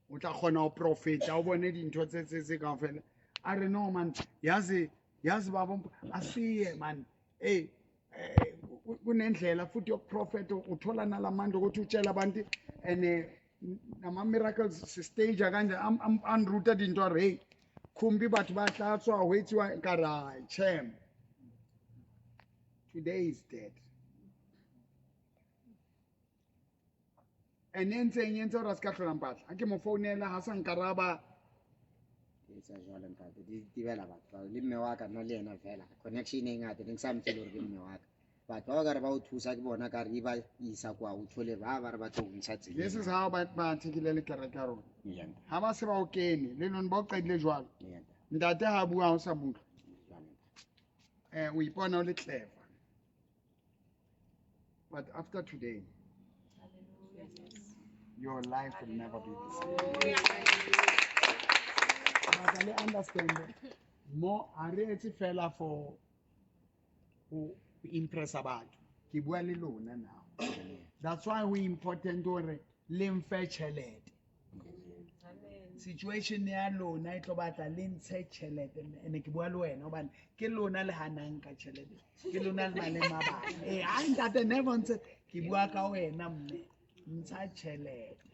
Speaker 1: O tla kgona ho profeta, o bone dintho tse tse tse kaofela. A re no man, yazi yazi baba asiye man. Hey, kunendlela futhi yokuprofeta, uthola nalamandla ukuthi utshele abantu and nama miracles se stage kanje anruta dintho a re hey khumbi batho ba tla tswa ho etsiwa ka ra chem. Today is dead. And ntseng entse ra ska hlola mpatla. Ha ke mo founela ha sa nkaraba.
Speaker 5: Ke etsa jwalo ntate, di tibela batho le mme wa ka nna le yena fela. Connection e ngata ne ke sa mtsele hore ke mme wa ka. Batho ba ka re ba o thusa ke bona ka re ba isa kwa o thole ba ba re ba tlo o ntsha tseleng.
Speaker 1: This is how ba thekile le kereke ya rona. Ha ba se ba o kene le lona ba o qadile jwalo. Ntate ha bua o sa bua. O ipona o le clever. But after today, your life will never be the same. But I understand more. I really fela for who impress about. Ke bua le lona now. That's why we important hore le mfe tjhelete. Situation ya lona e tlo batla le ntshe tjhelete, ene ke bua le wena hobane ke lona le hanang ka tjhelete. Ke lona le nang le mabaka. Ha ntate never ntse ke bua ka wena mme ntsha tjhelete.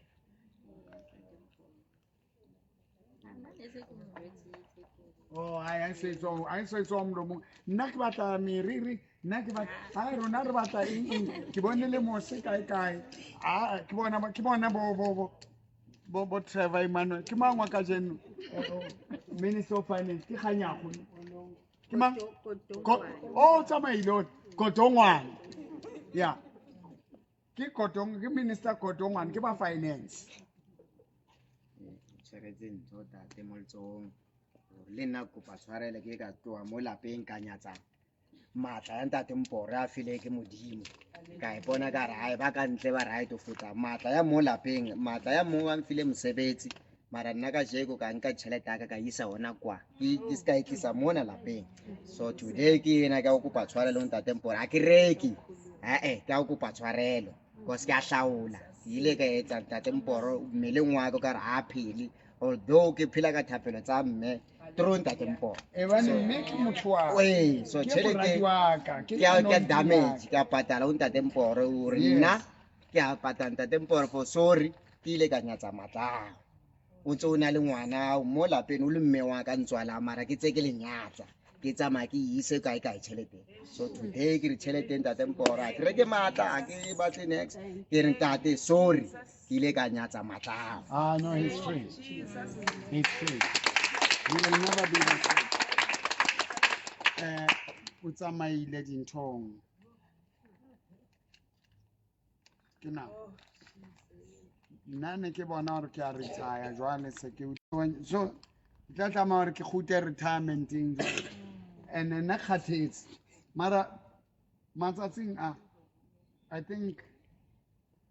Speaker 1: Oh, I say so, I say so mlomong. Nna ke batla meriri, nna ke batla ha rona re batla eng eng. Ke bone le mose kae kae. Ah, ke bona bo Trevor Emmanuel. Ke mang wa kajeno? Minister of Finance ke Kganyago. Ke mang? Oh, tsamaile Godongwana. Yeah. Ke Godong, ke Minister Godongwana, ke ba finance.
Speaker 5: Tshwaretse ntho tate mo letsohong. Le nna kopa tshwarelo ke ka tloha mo lapeng ka nyatsa matla ya ntate Mpore a file ke Modimo. Ka ipona ka re hae ba ka ntle ba right ho feta matla ya mo lapeng, matla ya mo a mfile mosebetsi. Mara nna kajeko ka nka tjhelete ya ka ka isa hona kwa. Ke ska e tlisa mona lapeng. So today ke ena ka o kopa tshwarelo ntate Mpore. Ha ke reke. Ke a o kopa tshwarelo. Because ke a hlaola. Ke ile ka etsa ntate Mpore mmeleng wa ka ka re ha phele. Although ke phela ka thapelo tsa mme through ntate Mpore.
Speaker 1: Ebane mme ke motho wa.
Speaker 5: So tjhelete ke a damage ke a patala ho ntate Mpore o re nna ke a patala ntate Mpore for sorry ke ile ka nyatsa matla. O ntse o na le ngwana mo lapeng o le mme wa ka ntswala mara ke tse ke le nyatsa. Ke tsamaya ke ise kae kae tjhelete. So today ke re tjhelete ntate Mpore a ke reke matla a ke batle next. Ke re ntate sorry ke ile ka nyatsa matla.
Speaker 1: Ah no, he's free. He's free. He will never be the same. O tsamaile dinthong. Ke na. Nna ne ke bona hore ke a retire jwale se ke so tla tlameha hore ke kgute retirementeng jwale. And nna kgathetse. Mara matsatsing a I think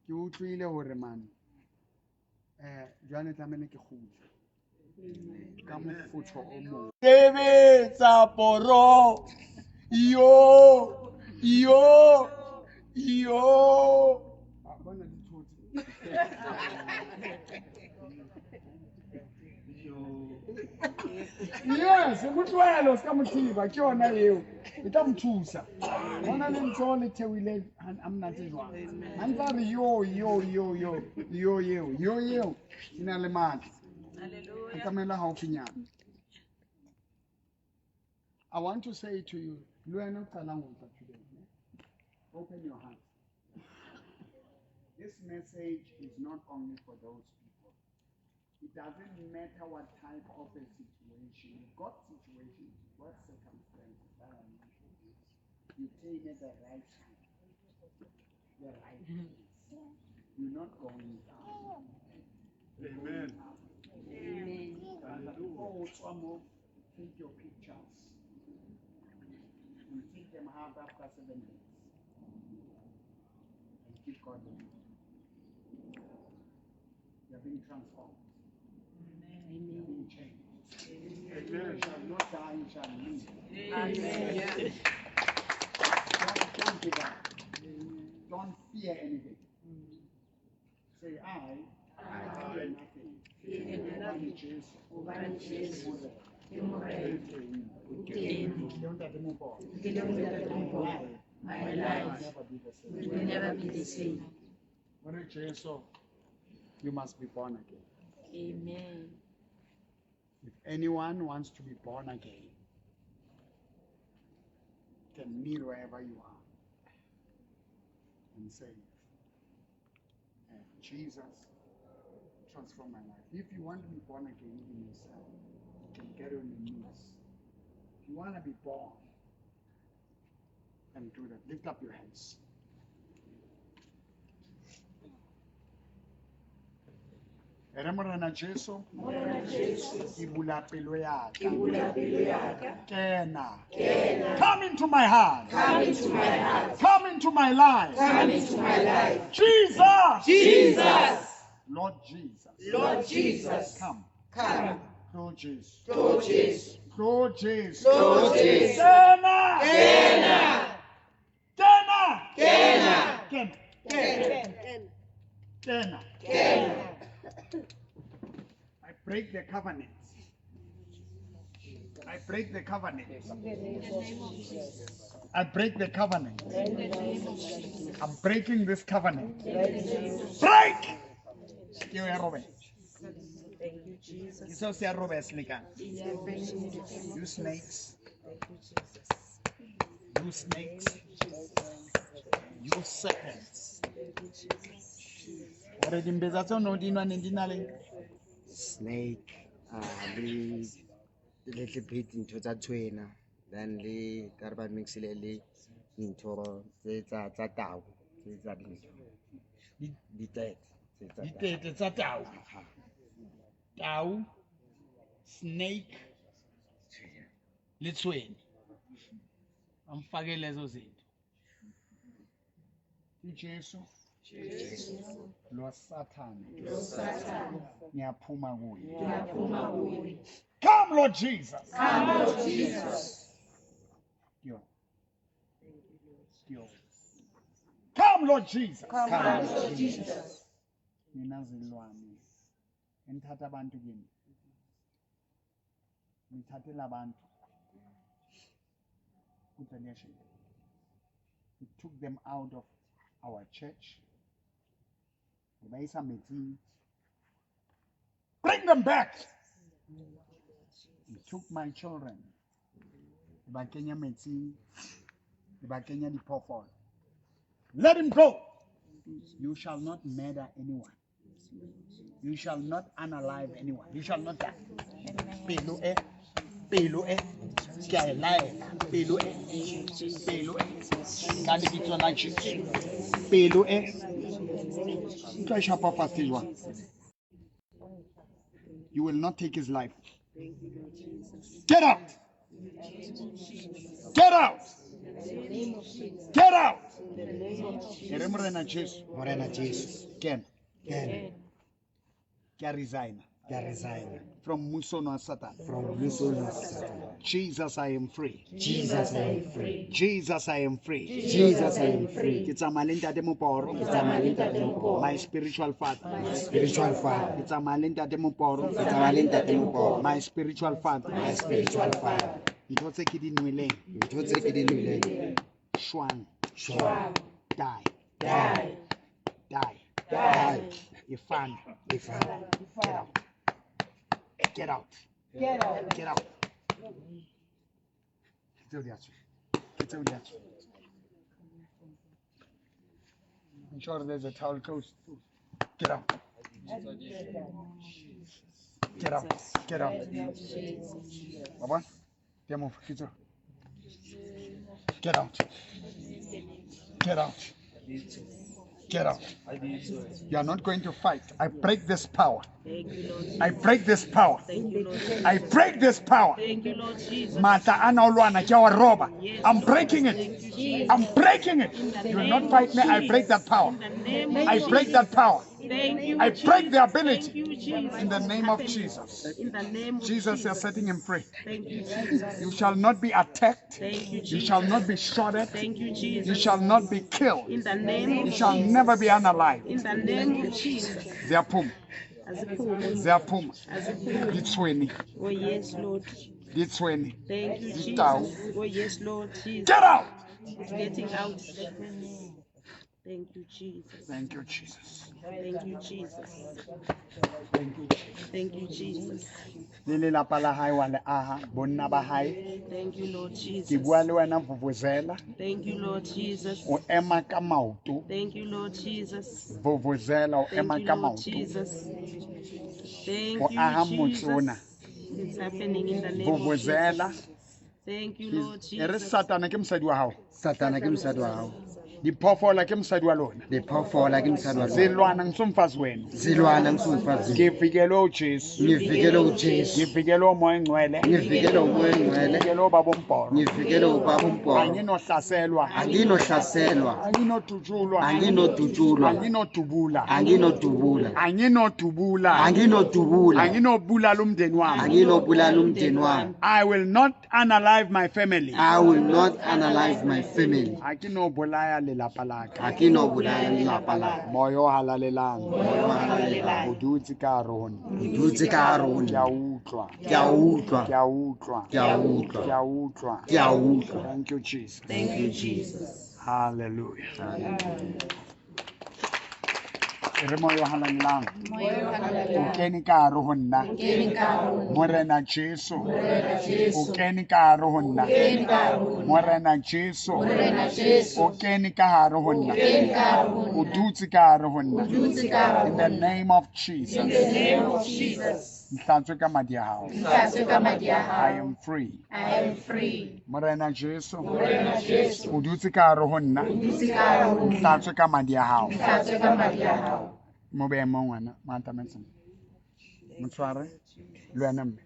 Speaker 1: ke utlwile hore man jwale tlamehile ke kgutle. Ka mofutho o mong. Sebetsa poro. Yo yo yo. A bona dithotse. Yes, motloelo ska mothiba ke yona eo. E tla mo thusa. Bona le ntso le theoile a mnate jwang. Ha ntsa re yo yo yo yo yo yo yo yo ina le matla. Hallelujah. I want to say to you, today, open your heart. This message is not only for those people. It doesn't matter what type of a situation, you've got situations, you've got circumstances that are unusual. You came at the right time, the right place. You're not going down.
Speaker 3: Amen.
Speaker 6: Amen.
Speaker 1: Oh, take your pictures. We take them out after 7 days. And keep God the glory. You're being transformed. You're being changed.
Speaker 3: Amen.
Speaker 1: You shall not die, you shall live.
Speaker 2: Amen.
Speaker 1: Don't give up. Don't fear anything. Say, I fear nothing. Hobane Jesu ke Morena.
Speaker 6: My life will never be the same.
Speaker 1: Hore Jesu, you must be born again.
Speaker 6: Amen.
Speaker 1: If anyone wants to be born again, can kneel wherever you are and say, Jesus, transform my life. If you want to be born again in yourself, you can get on your knees. If you want to be born, and do that. Lift up your hands. Ere Morena Jesu, ke bula pelo ya ka. Kena. Come into my heart.
Speaker 2: Come into my heart.
Speaker 1: Come into my life.
Speaker 2: Come into my life.
Speaker 1: Jesus.
Speaker 2: Jesus.
Speaker 1: Lord Jesus.
Speaker 2: Lord Jesus.
Speaker 1: Come.
Speaker 2: Come.
Speaker 1: Lord Jesus.
Speaker 2: Lord Jesus.
Speaker 1: Lord Jesus.
Speaker 2: Lord Jesus.
Speaker 1: Kena.
Speaker 2: Kena.
Speaker 1: Kena.
Speaker 2: Kena.
Speaker 1: Kena.
Speaker 2: Kena.
Speaker 1: Kena.
Speaker 2: Kena.
Speaker 1: I break the covenant. I break the covenant. I break the covenant. I'm breaking this covenant. Break! Ke ya robe. Ke seo se ya robe se lekane. You snakes. You snakes. You serpents. Hore dimbetsa tseo no di nwa ne di na le
Speaker 5: Snake, le little bit ntho tsa tshwena, then le ka re ba mixile le ntho tse tsa tau, tse tsa dintho. Ditete tse tsa tau.
Speaker 1: Ditete tsa tau. Tau, snake le tshwene. Ba mfake lezo zinto. Ke Jesu. Lo Sathane. Ngiyaphuma kuye. Come, Lord Jesus.
Speaker 2: Come, Lord Jesus.
Speaker 1: Yo. Yo. Come, Lord Jesus.
Speaker 2: Come, Lord Jesus.
Speaker 1: Nina zilwane. Enithatha abantu kimi. Nithathela abantu. Put the nation. We took them out of our church. Bring them back. He took my children. Let him go. You shall not murder anyone. You shall not unalive anyone. You shall not die. Pelo e, pelo e, ke a e laela. Pelo e, pelo e, ka lebitso la Jesu. Pelo e, utlwa e shapa fatshe jwang? You will not take his life. Get out! Get out! Get out! Ere Morena Jesu.
Speaker 5: Morena Jesu.
Speaker 1: Kena.
Speaker 5: Kena.
Speaker 1: Ke a resign.
Speaker 5: Ke a resign.
Speaker 1: From mmuso wa Satan.
Speaker 5: From mmuso wa Satan.
Speaker 1: Jesus, I am free.
Speaker 5: Jesus, I am free.
Speaker 1: Jesus, I am free.
Speaker 5: Jesus, I am free.
Speaker 1: Ke tsamaya le Ntate Moporo.
Speaker 5: Ke tsamaya le Ntate Moporo.
Speaker 1: My spiritual father.
Speaker 5: My spiritual father.
Speaker 1: Ke tsamaya le Ntate Moporo.
Speaker 5: Ke tsamaya le Ntate Moporo.
Speaker 1: My spiritual father.
Speaker 5: My spiritual father.
Speaker 1: Ntho tse ke di nweleng.
Speaker 5: Ntho tse ke di nweleng.
Speaker 1: Shwang.
Speaker 5: Shwang.
Speaker 1: Die.
Speaker 5: Die.
Speaker 1: Die.
Speaker 5: Die.
Speaker 1: Ifana.
Speaker 5: Ifana.
Speaker 1: Get out. Get out.
Speaker 2: Get out.
Speaker 1: Get out. Ke tseo di a tswa. Ke tseo di a tswa. I'm sure there's a towel close. Get out. Get out. Get out. Wa bona? Move. Get out. Get out. Get out. You are not going to fight. I break this power. I break this power. I break this power. Mata ana olwana ke wa roba. I'm breaking it. I'm breaking it. You will not fight me. I break that power. I break that power. I break the ability. In the name of Jesus. Jesus, you are setting him free. You shall not be attacked. You shall not be shot at. You shall not be killed. You shall never be unalive. Ziyaphuma. Ziyaphuma. Ditsweni.
Speaker 9: Oh yes, Lord.
Speaker 1: Ditsweni.
Speaker 9: Thank you, Jesus. Oh yes, Lord Jesus.
Speaker 1: Get out.
Speaker 9: It's getting out. Thank you, Jesus.
Speaker 1: Thank you, Jesus.
Speaker 9: Thank you, Jesus.
Speaker 1: Thank you, Jesus.
Speaker 9: Thank you, Jesus.
Speaker 1: Le lelapa la hae wa le aha, bonna ba hae.
Speaker 9: Thank you, Lord Jesus.
Speaker 1: Ke bua le wena vuvuzela.
Speaker 9: Thank you, Lord Jesus.
Speaker 1: O ema ka maoto.
Speaker 9: Thank you, Lord Jesus.
Speaker 1: Vuvuzela o ema ka maoto.
Speaker 9: Jesus. Thank
Speaker 1: O
Speaker 9: you,
Speaker 1: aha motse ona.
Speaker 9: Jesus. It's happening in the name of
Speaker 1: Vuvuzela.
Speaker 9: Jesus. Thank you, Lord
Speaker 1: E re
Speaker 9: Jesus.
Speaker 1: Satana ke mosadi wa hao.
Speaker 5: Satana ke mosadi wa hao.
Speaker 1: Diphoofolo ke mosadi wa lona.
Speaker 5: Diphoofolo ke mosadi wa lona.
Speaker 1: Zilwana ngisumfazi wenu.
Speaker 5: Zilwana ngisumfazi.
Speaker 1: Ngivikelwe uJesu.
Speaker 5: Ngivikelwe uJesu.
Speaker 1: Ngivikelwe uMoya oNgcwele.
Speaker 5: Ngivikelwe uMoya oNgcwele.
Speaker 1: Ngivikelwe ubaba uMbhoro.
Speaker 5: Ngivikelwe ubaba uMbhoro.
Speaker 1: Anginohlaselwa.
Speaker 5: Anginohlaselwa.
Speaker 1: Anginodutshulwa.
Speaker 5: Anginodutshulwa.
Speaker 1: Anginodubula.
Speaker 5: Anginodubula.
Speaker 1: Anginodubula.
Speaker 5: Anginodubula.
Speaker 1: Anginobulala umndeni wami.
Speaker 5: Anginobulala umndeni wami.
Speaker 1: I will not unalive my family.
Speaker 5: I will not analyze my family.
Speaker 1: Akinobulaya lelapa la ka.
Speaker 5: Ha ke no bolaya lelapa la ka.
Speaker 1: Moya o halalelang.
Speaker 5: Moya o halalelang.
Speaker 1: O dutse ka hare ho nna.
Speaker 5: O dutse ka hare ho
Speaker 1: Ke
Speaker 5: nna.
Speaker 1: a utlwa.
Speaker 5: Ke a utlwa.
Speaker 1: Ke a utlwa.
Speaker 5: Ke a utlwa.
Speaker 1: Ke a utlwa.
Speaker 5: Ke a utlwa.
Speaker 1: Thank you, Jesus.
Speaker 5: Thank you, Jesus.
Speaker 1: Hallelujah. E re moya o halalelang. O kene ka hare ho nna. Morena Jesu. O kene ka hare ho nna. Morena Jesu. O kene ka hare ho nna. O dutse ka hare ho nna. In the name of Jesus. Nhlatswe ka madi a hao. I am free.
Speaker 6: I am free.
Speaker 1: Morena Jesu. O dutse ka hare ho nna. Nhlatswe ka madi a hao. Mo behe mo ngwana, mo atametse mo. Mo tshware le wena mme.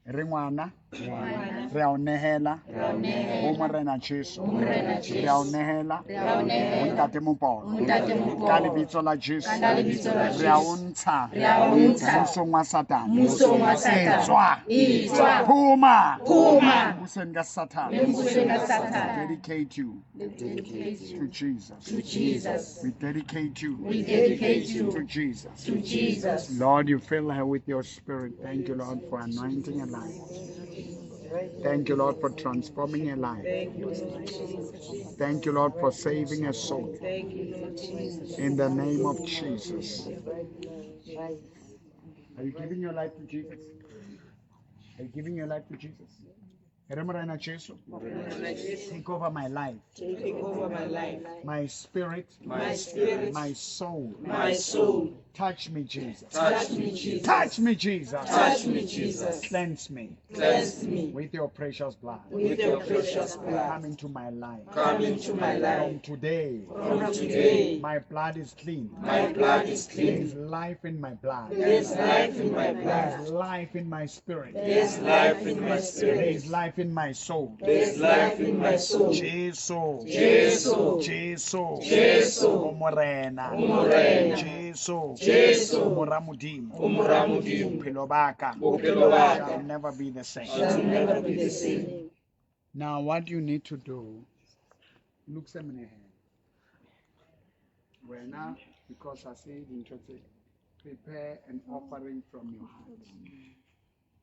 Speaker 1: Re ngwana, re a o nehela ho Morena Jesu. Re a o nehela ho Ntate Mopolo. Ka lebitso la Jesu. Re a o ntsha mmusong wa Satane. Etswa. Phuma. Mmusong ka Satane. Dedicate you to Jesus. We dedicate you to Jesus. Lord, you fill her with your spirit. Thank you, Lord, for anointing her life. Thank you, Lord, for transforming her life. Thank you, Lord, for saving her soul. In the name of Jesus. Are you giving your life to Jesus? Are you giving your life to Jesus? E re Morena Jesu, take over my life.
Speaker 9: Take over my life.
Speaker 1: My spirit,
Speaker 9: My spirit.
Speaker 1: my soul.
Speaker 9: My soul.
Speaker 1: Touch me, Jesus.
Speaker 9: Touch me, Jesus.
Speaker 1: Touch me, Jesus.
Speaker 9: Touch me, Jesus.
Speaker 1: Cleanse me
Speaker 9: Cleanse me
Speaker 1: with your precious blood.
Speaker 9: with your precious blood.
Speaker 1: Come into my life.
Speaker 9: Come into my
Speaker 1: From
Speaker 9: life.
Speaker 1: today,
Speaker 9: From today,
Speaker 1: my blood is clean.
Speaker 9: my blood is
Speaker 1: There
Speaker 9: clean.
Speaker 1: is life in my blood.
Speaker 9: There is life in my
Speaker 1: There
Speaker 9: blood.
Speaker 1: is life in my spirit.
Speaker 9: There is life in my
Speaker 1: There
Speaker 9: spirit.
Speaker 1: is life in my soul.
Speaker 9: There is life in my soul.
Speaker 1: Jesu.
Speaker 9: Jesu.
Speaker 1: Jesu.
Speaker 9: Jesu.
Speaker 1: O Morena.
Speaker 9: O Morena.
Speaker 1: Jesu.
Speaker 9: Jesu.
Speaker 1: O Mora Modimo.
Speaker 9: O Mora Modimo.
Speaker 1: Bophelo ba ka
Speaker 9: Bophelo ba ka
Speaker 1: shall never be the same.
Speaker 9: shall never be the same.
Speaker 1: Now, what you need to do, look some in the hand. Wena, because I say dintho tse, prepare an offering from your heart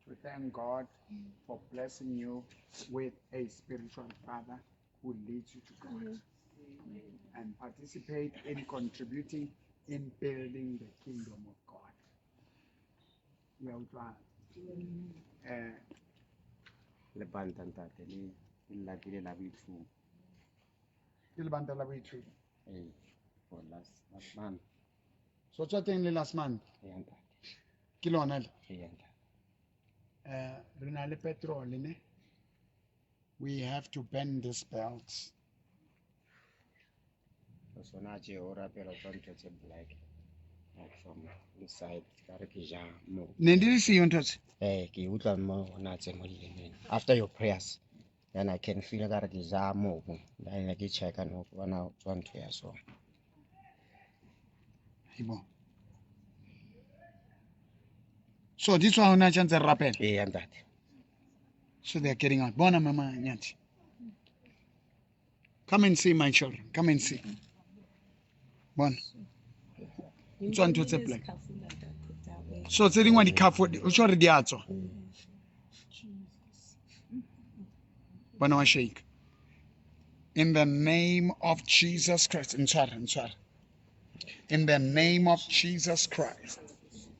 Speaker 1: to thank God for blessing you with a spiritual father who leads you to God, and participate in contributing in building the kingdom of God. Ya utlwa?
Speaker 5: Lebanta ntate le le lapile la boithuto.
Speaker 1: Ke lebanta la boithuto.
Speaker 5: Ee, for last month.
Speaker 1: So tswa teng le last month.
Speaker 5: Ee, ntate.
Speaker 1: Ke lona le.
Speaker 5: Eya, ntate.
Speaker 1: Re na le petrol ne. We have to bend this belt.
Speaker 5: O sona tje o rapela tswa ntho tse black. Like from inside ka re ke ja mo.
Speaker 1: Ne di le siyo ntho tse?
Speaker 5: Eh, ke utlwa mo hona tse mo dilemeng. After your prayers, then I can feel ka re ke ja mobu. Then ke checka no bona tswa ntho ya so.
Speaker 1: Hayibo. So di tswa hona tje ntse re rapela.
Speaker 5: Eya, ntate.
Speaker 1: So they are getting out. Bona mama Nyathi. Come and see my children. Come and see. Bona. Tswa ntho tse black. So tse dingwe di khafo, o tjho re di a tswa. Bona wa shake. In the name of Jesus Christ. Ntshware, ntshware. In the name of Jesus Christ.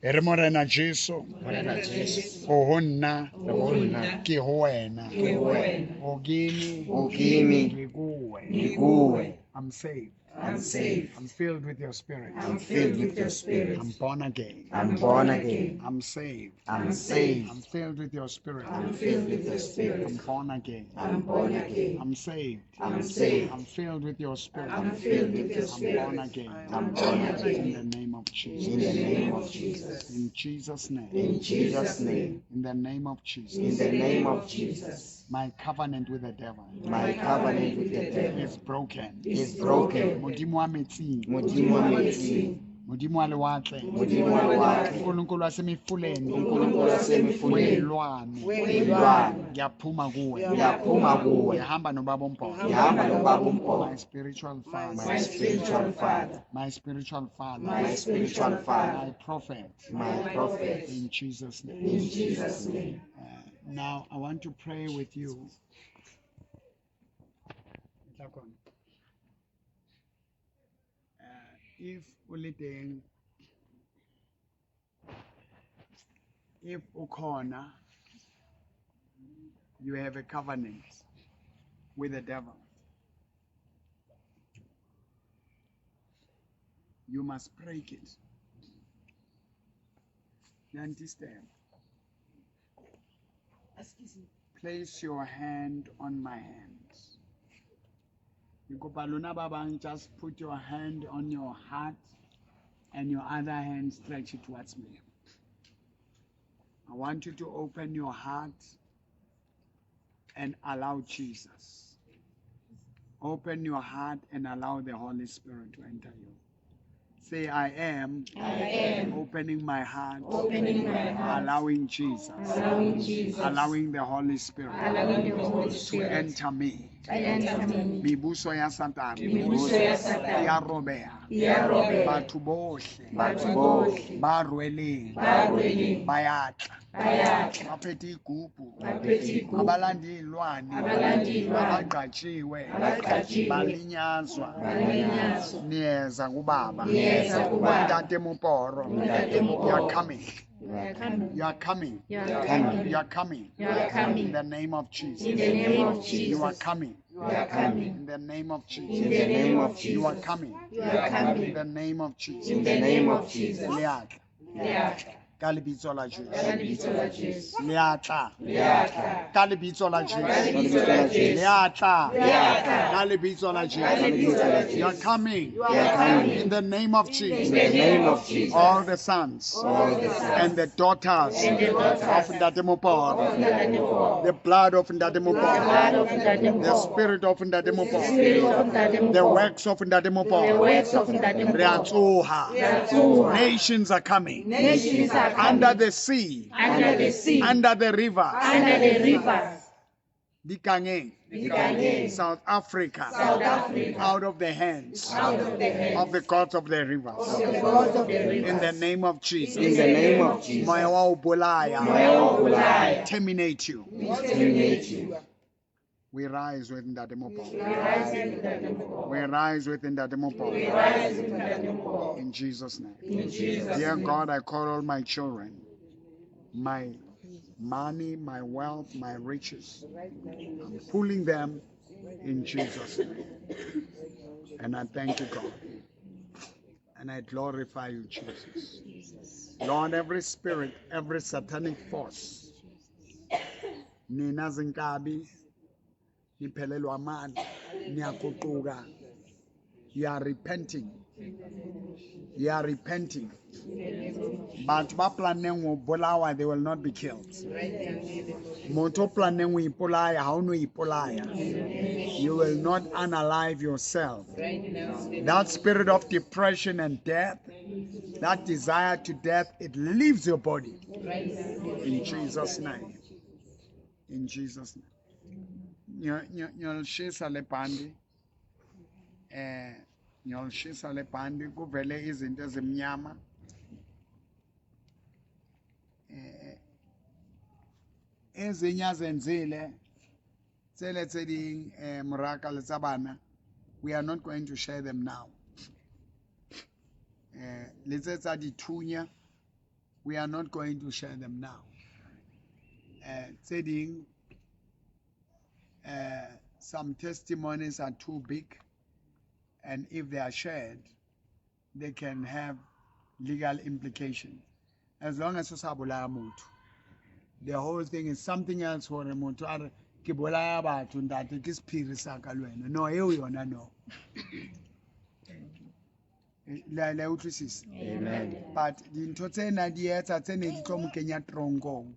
Speaker 1: E re Morena Jesu.
Speaker 5: Morena Jesu.
Speaker 1: O ho nna.
Speaker 5: O ho nna.
Speaker 1: Ke ho wena.
Speaker 5: Ke ho wena.
Speaker 1: O kimi.
Speaker 5: O kimi.
Speaker 1: Ke kuwe.
Speaker 5: Ke kuwe.
Speaker 1: I'm saved.
Speaker 5: I'm saved.
Speaker 1: I'm filled with your spirit.
Speaker 5: I'm filled with your spirit.
Speaker 1: I'm born again.
Speaker 5: I'm born again.
Speaker 1: I'm saved.
Speaker 5: I'm saved.
Speaker 1: I'm filled with your spirit.
Speaker 5: I'm filled with your spirit.
Speaker 1: I'm born again.
Speaker 5: I'm born again.
Speaker 1: I'm saved.
Speaker 5: I'm saved.
Speaker 1: I'm filled with your spirit.
Speaker 5: I'm filled with your
Speaker 1: I'm
Speaker 5: spirit.
Speaker 1: born again.
Speaker 5: I'm born again.
Speaker 1: In the name of Jesus.
Speaker 5: In the name of Jesus.
Speaker 1: In Jesus' name.
Speaker 5: In Jesus' name.
Speaker 1: In the name of Jesus.
Speaker 5: In the name of Jesus.
Speaker 1: My covenant with the devil.
Speaker 5: My covenant with the devil
Speaker 1: is broken.
Speaker 5: Is broken.
Speaker 1: Modimo wa metsing.
Speaker 5: Modimo wa metsing.
Speaker 1: Modimo wa lewatle.
Speaker 5: Modimo wa lewatle.
Speaker 1: uNkulunkulu wasemifuleni.
Speaker 5: uNkulunkulu wasemifuleni.
Speaker 1: Uyilwane.
Speaker 5: Uyilwane.
Speaker 1: Ngiyaphuma kuwe.
Speaker 5: Ngiyaphuma kuwe.
Speaker 1: Ngihamba nobaba uMbhoko.
Speaker 5: Ngihamba nobaba uMbhoko.
Speaker 1: My spiritual father.
Speaker 5: My spiritual father.
Speaker 1: My spiritual father.
Speaker 5: My spiritual father.
Speaker 1: My prophet.
Speaker 5: My prophet.
Speaker 1: In Jesus' name.
Speaker 5: In Jesus' name.
Speaker 1: Now I want to pray with you. If o le teng, if o khona, you have a covenant with the devil. You must break it. You understand? Place your hand on my hands. You go baluna babang, just put your hand on your heart and your other hand stretch it towards me. I want you to open your heart and allow Jesus. Open your heart and allow the Holy Spirit to enter you. Say, I am opening my heart,
Speaker 8: Opening my heart,
Speaker 1: allowing Jesus,
Speaker 8: allowing Jesus,
Speaker 1: allowing the Holy Spirit,
Speaker 8: allowing the Holy
Speaker 1: to
Speaker 8: Spirit
Speaker 1: enter me.
Speaker 8: to enter me.
Speaker 1: Mebuso ya Satane
Speaker 8: Mebuso ya Satane
Speaker 1: e a robeha.
Speaker 8: e a robeha.
Speaker 1: Batho bohle
Speaker 5: Batho bohle
Speaker 1: ba rweleng
Speaker 8: ba rweleng
Speaker 1: ba ya tla,
Speaker 8: ba ya tla,
Speaker 1: ba phethe igubu,
Speaker 8: ba phethe igubu,
Speaker 1: abalanda iy'lwane,
Speaker 8: abalanda iy'lwane,
Speaker 1: abagqatshiwe,
Speaker 8: abagqatshiwe,
Speaker 1: balinyazwa,
Speaker 8: balinyazwa,
Speaker 1: niyeza kubaba,
Speaker 8: niyeza kubaba,
Speaker 1: Ntate Moporo,
Speaker 8: Ntate Moporo.
Speaker 1: you are coming.
Speaker 8: You are coming.
Speaker 1: You are coming.
Speaker 8: You are
Speaker 5: coming.
Speaker 1: You are coming.
Speaker 8: You are coming.
Speaker 1: In the name of Jesus.
Speaker 8: In the name of Jesus.
Speaker 1: You are coming.
Speaker 5: You are coming.
Speaker 1: In the name of Jesus.
Speaker 8: In the name of Jesus.
Speaker 1: You are coming.
Speaker 8: You are coming.
Speaker 1: In the name of Jesus.
Speaker 8: In the name of Jesus.
Speaker 1: Le a tla.
Speaker 8: Le a tla.
Speaker 1: Ka lebitso la Jesu.
Speaker 8: Ka lebitso la Jesu.
Speaker 1: Le a tla.
Speaker 8: Le a tla.
Speaker 1: Ka lebitso la Jesu.
Speaker 8: Ka lebitso la Jesu.
Speaker 1: Le a tla.
Speaker 8: Le a tla.
Speaker 1: Ka lebitso la
Speaker 8: Ka
Speaker 1: Jesu.
Speaker 8: lebitso la Jesu.
Speaker 1: You are coming.
Speaker 5: You are coming.
Speaker 1: In the name of Jesus.
Speaker 5: In the name of Jesus.
Speaker 1: All the sons.
Speaker 5: All the sons.
Speaker 1: And the daughters.
Speaker 8: And the daughters.
Speaker 1: Of Ntate Moporo.
Speaker 8: Of Ntate Moporo.
Speaker 1: The blood of Ntate Moporo.
Speaker 8: The blood of Ntate
Speaker 1: The
Speaker 8: Moporo.
Speaker 1: spirit of Ntate Moporo.
Speaker 8: Spirit of Ntate
Speaker 1: The
Speaker 8: Moporo.
Speaker 1: works of Ntate
Speaker 8: The
Speaker 1: Moporo.
Speaker 8: works of Ntate
Speaker 1: Re a
Speaker 8: Moporo.
Speaker 1: tsoha.
Speaker 8: Re a tsoha.
Speaker 1: Nations are coming.
Speaker 8: Nations are coming.
Speaker 1: Under the sea.
Speaker 8: Under the sea.
Speaker 1: Under the river.
Speaker 8: Under the rivers.
Speaker 1: Dikangeng.
Speaker 8: Dikangeng.
Speaker 1: South Africa.
Speaker 8: South Africa.
Speaker 1: Out of the hands.
Speaker 8: Out of the hands.
Speaker 1: Of the gods of the rivers.
Speaker 8: Of the gods of the rivers.
Speaker 1: In the name of Jesus.
Speaker 5: In the name of Jesus.
Speaker 1: Moya wa ho bolaya.
Speaker 5: Moya wa ho bolaya.
Speaker 1: Terminate you.
Speaker 5: We terminate you.
Speaker 1: We rise with Ntate Moporo.
Speaker 8: We rise with Ntate Moporo.
Speaker 1: We rise with Ntate Moporo.
Speaker 8: We rise with Ntate Moporo.
Speaker 1: In Jesus' name.
Speaker 8: In Jesus'
Speaker 1: Dear
Speaker 8: name.
Speaker 1: God, I call all my children, my money, my wealth, my riches. I'm pulling them in Jesus' name. And I thank you, God. And I glorify you, Jesus. Lord, every spirit, every satanic force. Nina zinkabi, niphelelwa amandla, niyaguquka. You are repenting. You are repenting. Batho ba planneng ho bolawa, they will not be killed. Motho o planneng ho ipolaya, ha o no ipolaya. You will not unalive yourself. That spirit of depression and death, that desire to death, it leaves your body. In Jesus' name. In Jesus' name. Ngiyolishisa le bhandi. Ngiyolishisa le bhandi kuvele izinto ezimnyama. Ezinye azenzile tsele tse ding moraka le tsa bana, we are not going to share them now. Le tse tsa dithunya, we are not going to share them now. Tse ding, some testimonies are too big, and if they are shared, they can have legal implications. As long as o sa bolaya motho, the whole thing is something else. Hore motho a re ke bolaya batho ntate ke sephiri sa ka le wena. No, eo yona no. Le a utlwisisa?
Speaker 5: Amen.
Speaker 1: But dintho tsena di etsa tse ne di tlo mo kenya tronkong.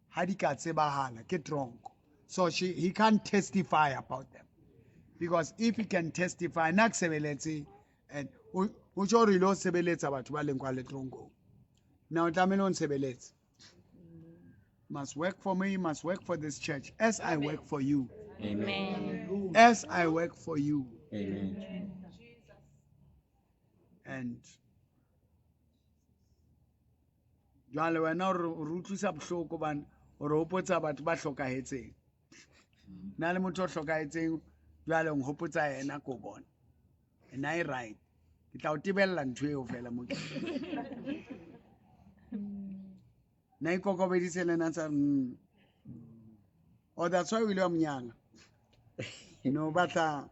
Speaker 1: Ha di ka tsebahala ke tronko. So he can't testify about them. Because if he can testify, nna ke sebeletse and o tjho hore ilo sebeletsa batho ba leng kwa le tronkong. Now o tlamehile o nsebeletse. Must work for me, must work for this church as I work for you.
Speaker 5: Amen.
Speaker 1: As I work for you.
Speaker 5: Amen.
Speaker 1: And jwale wena o re utlwisa bohloko bana, o re hopotsa batho ba hlokahetseng. Nna le motho o hlokahetseng jwale o nhopotsa yena ko bona. And I right. Ke tla o tebella ntho eo fela mo. Na ikokobeditse le nna tsa Oh, that's why o ile wa monyala. No batla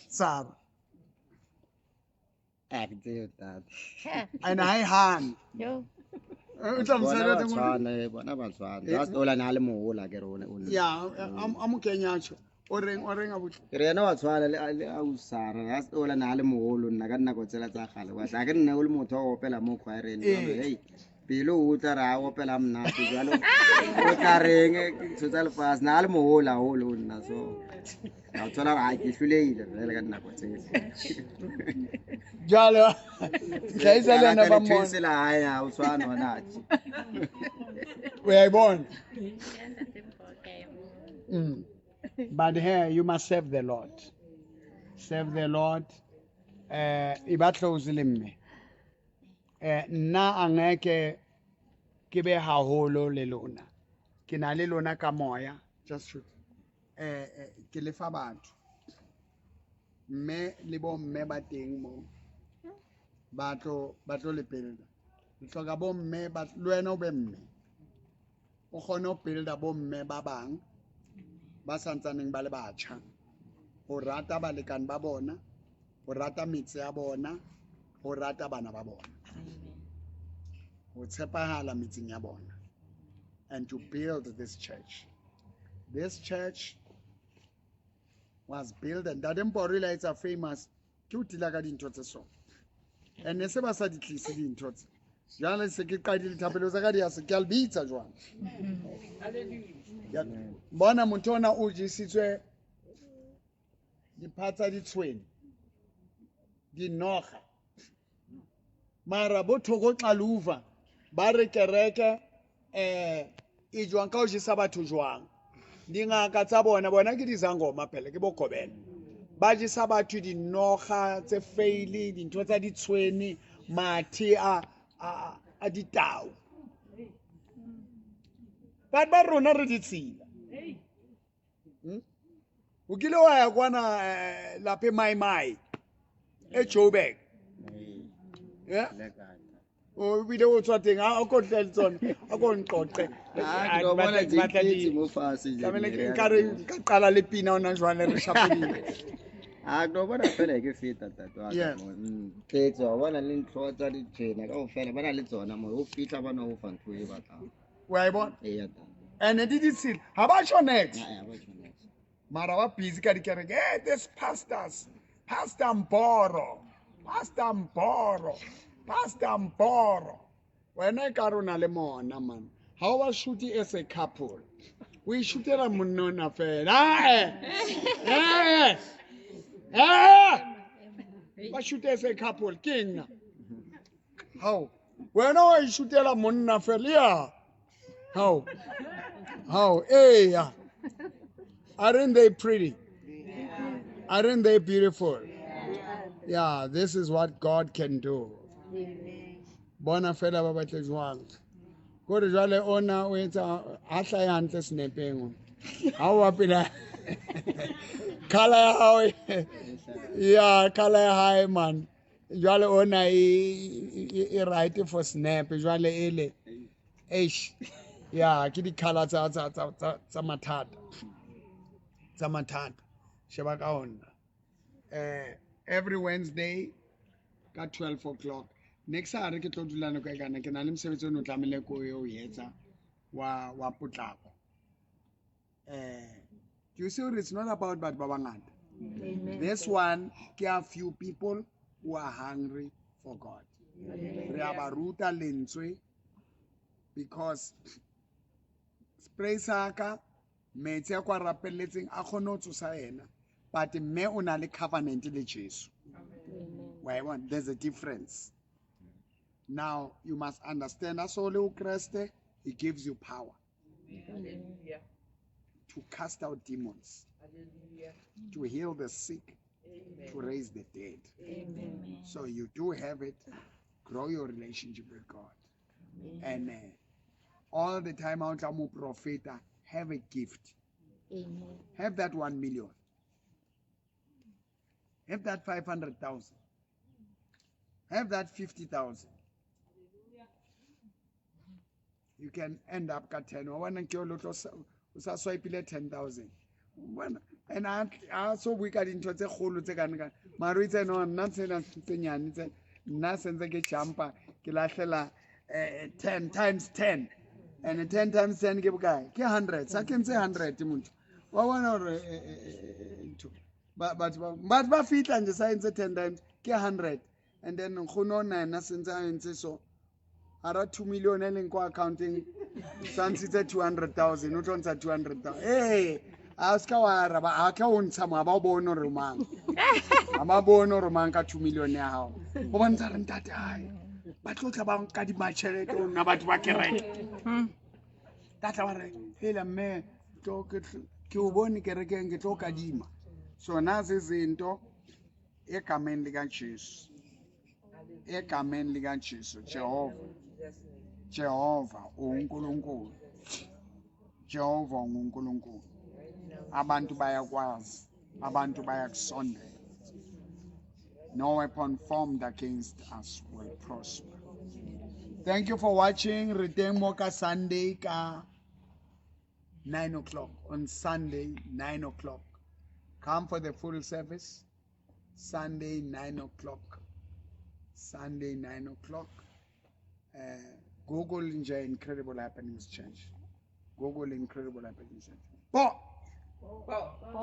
Speaker 1: Sara.
Speaker 5: Ah, ke tseo ntate.
Speaker 1: And ha e hane.
Speaker 6: Yo.
Speaker 1: O tla
Speaker 5: Bona
Speaker 1: mosadi wa
Speaker 5: ba
Speaker 1: teng o re-
Speaker 5: tshwana, bona ba tshwana. Just ola na le mohola ke re o ne.
Speaker 1: Ya, a mo kenya tjho. O reng abuti?
Speaker 5: Ke re yena wa tshwana le ausi Sara. Just ola na le moholo nna ka dinako tsela tsa kgale. Wa tla ke nna o le motho wa go opela mo choireng. Jwalo, hey, pele o tla re a opela monate jwalo. O tla reng ntho tsa lefatshe. Na le moholo haholo ho nna, so ka thola hore, ke hlolehile fela ka dinako tsele.
Speaker 1: Jwalo, tlhaisa le yena ba mmona.
Speaker 5: Lethwese la hae ha o tshwane hona tje.
Speaker 1: O ya e bona? But here you must serve the Lord. Serve the Lord. E ba close le mme. Nna angeke ke be haholo le lona. Ke na le lona ka moya. Just shoot. Ke lefa batho. Mme le bo mme ba teng mo. Ba tlo le builder. Le hloka bo mme ba le wena o be mme. O kgone ho builder bo mme ba bang ba santsaneng ba le batjha. Ho rata balekane ba bona, ho rata metse ya bona, ho rata bana ba bona. Ho tshepahala metseng ya bona. And to build this church. This church was built, and Ntate Mporo ile a etsa famous ke ho tila ka dintho tse so. And ne se ba sa di tlise dintho tse. Jwale se ke qadile thapelo tsa ka di a se ke a le bitsa jwale. Ya, bona motho ona o jesitswe diphatsa ditshwene, dinoga. Mara bo Thoko Xaluva ba re kereke e jwang ka ho jesa batho jwang. Dingaka tsa bona, bona ke dizangoma phela, ke bo gobela. Ba jesa batho dinoga tse feili, dintho tsa ditshwene, mathe a ditau. Batho ba rona re ditshila. O kile wa ya kwana lapeng Mai Mai e Joburg. Yeah. O bile o tswa teng, a ko tle le tsona, a ko nqoqe. Tlamehile nka re nka qala le pina hona jwale re shapedile.
Speaker 5: A ke bona fela ke feta ntate wa ka mo. Tletse wa bona le ntho tsa ditshwena kaofela ba na le tsona mo o fihla ba na o fa ntho e batlang.
Speaker 1: Wa e bona?
Speaker 5: Eya ntate.
Speaker 1: And di ditshila ha ba tjho next.
Speaker 5: Ha ba tjho next.
Speaker 1: Mara ba busy ka dikereke. Hey, this pastors, Pastor Mboro, Pastor Mboro, Pastor Mboro. Wena e ka rona le mona man. Ha o ba shoot as a couple. O e shootela monna ona fela. Ba shoot as a couple ke eng na? Hao. Wena wa e shootela monna fela ya. How? How? Hey, yeah. Aren't they pretty? Aren't they beautiful? Yeah, this is what God can do. Bona fela ba batle jwang. Kore jwale ona o etsa a hlahe hantle senepeng. Ha o bapela colour ya hao. Yeah, colour ya hae man. Jwale ona e right for snap. Jwale ele. Eish. Yeah, ke di-colour tsa mathata. Tsa mathata. Sheba ka hona. Every Wednesday ka 12 o'clock. Next hour ke tlo dula nako e kana ke na le mosebetsi o no tlamehile ko o etsa wa potlako. Do you see it's not about batho ba bangata. This one ke a few people who are hungry for God. Re a ba ruta lentswe because spray saka metsi a kwa rapelletseng a kgone ho tsosa yena, but mme o na le covenant le Jesu. Wa e bona? There's a difference. Now you must understand as o Kreste, he gives you power.
Speaker 2: Hallelujah.
Speaker 1: To cast out demons.
Speaker 2: Hallelujah.
Speaker 1: To heal the sick.
Speaker 2: Amen.
Speaker 1: To raise the dead.
Speaker 2: Amen.
Speaker 1: So you do have it. Grow your relationship with God. Amen. And all the time out profeta, have a gift.
Speaker 6: Amen.
Speaker 1: Have that 1 million. Have that 500,000. Have that 50,000. You can end up at 10. O sa swipe 10,000. And I also we got into the whole mara o itse no nna tsena tse nyane tse nna sentse ke jumpa ke lahlela 10 times 10. And 10 times 10 ke bokae? Ke 100. Sa ke ntse 100 motho. Wa bona hore ntho. Batho ba fihla nje sa entse 10 times ke 100. And then nkgono ona yena sentse a entse so. Hara 2 million e leng kwa accounting sa ntshitse 200,000 o tlo ntsha 200,000. Hey, a ska wa araba a ka o ntsha mo ba o bone hore o mang. Ha ba bone hore mang ka 2 million ya hao. O bontsha re ntate hae. Ba tlo tla ba nka di matjhelete o nna batho ba kereke. Ka tla ba re hela mme tlo ke o bone kerekeng ke tlo kadima. So nazi izinto egameni lika Jesu. Egameni lika Jesu Jehova. Jehova uNkulunkulu. Jehova uNkulunkulu. Abantu bayakwazi, abantu bayakusondela. No weapon formed against us will prosper. Thank you for watching. Re teng mo ka Sunday ka 9 o'clock. On Sunday, 9 o'clock. Come for the full service. Sunday, 9 o'clock. Sunday, 9 o'clock. Google nje Incredible Happenings Church. Google Incredible Happenings Church. Bo!
Speaker 2: Bo! Bo!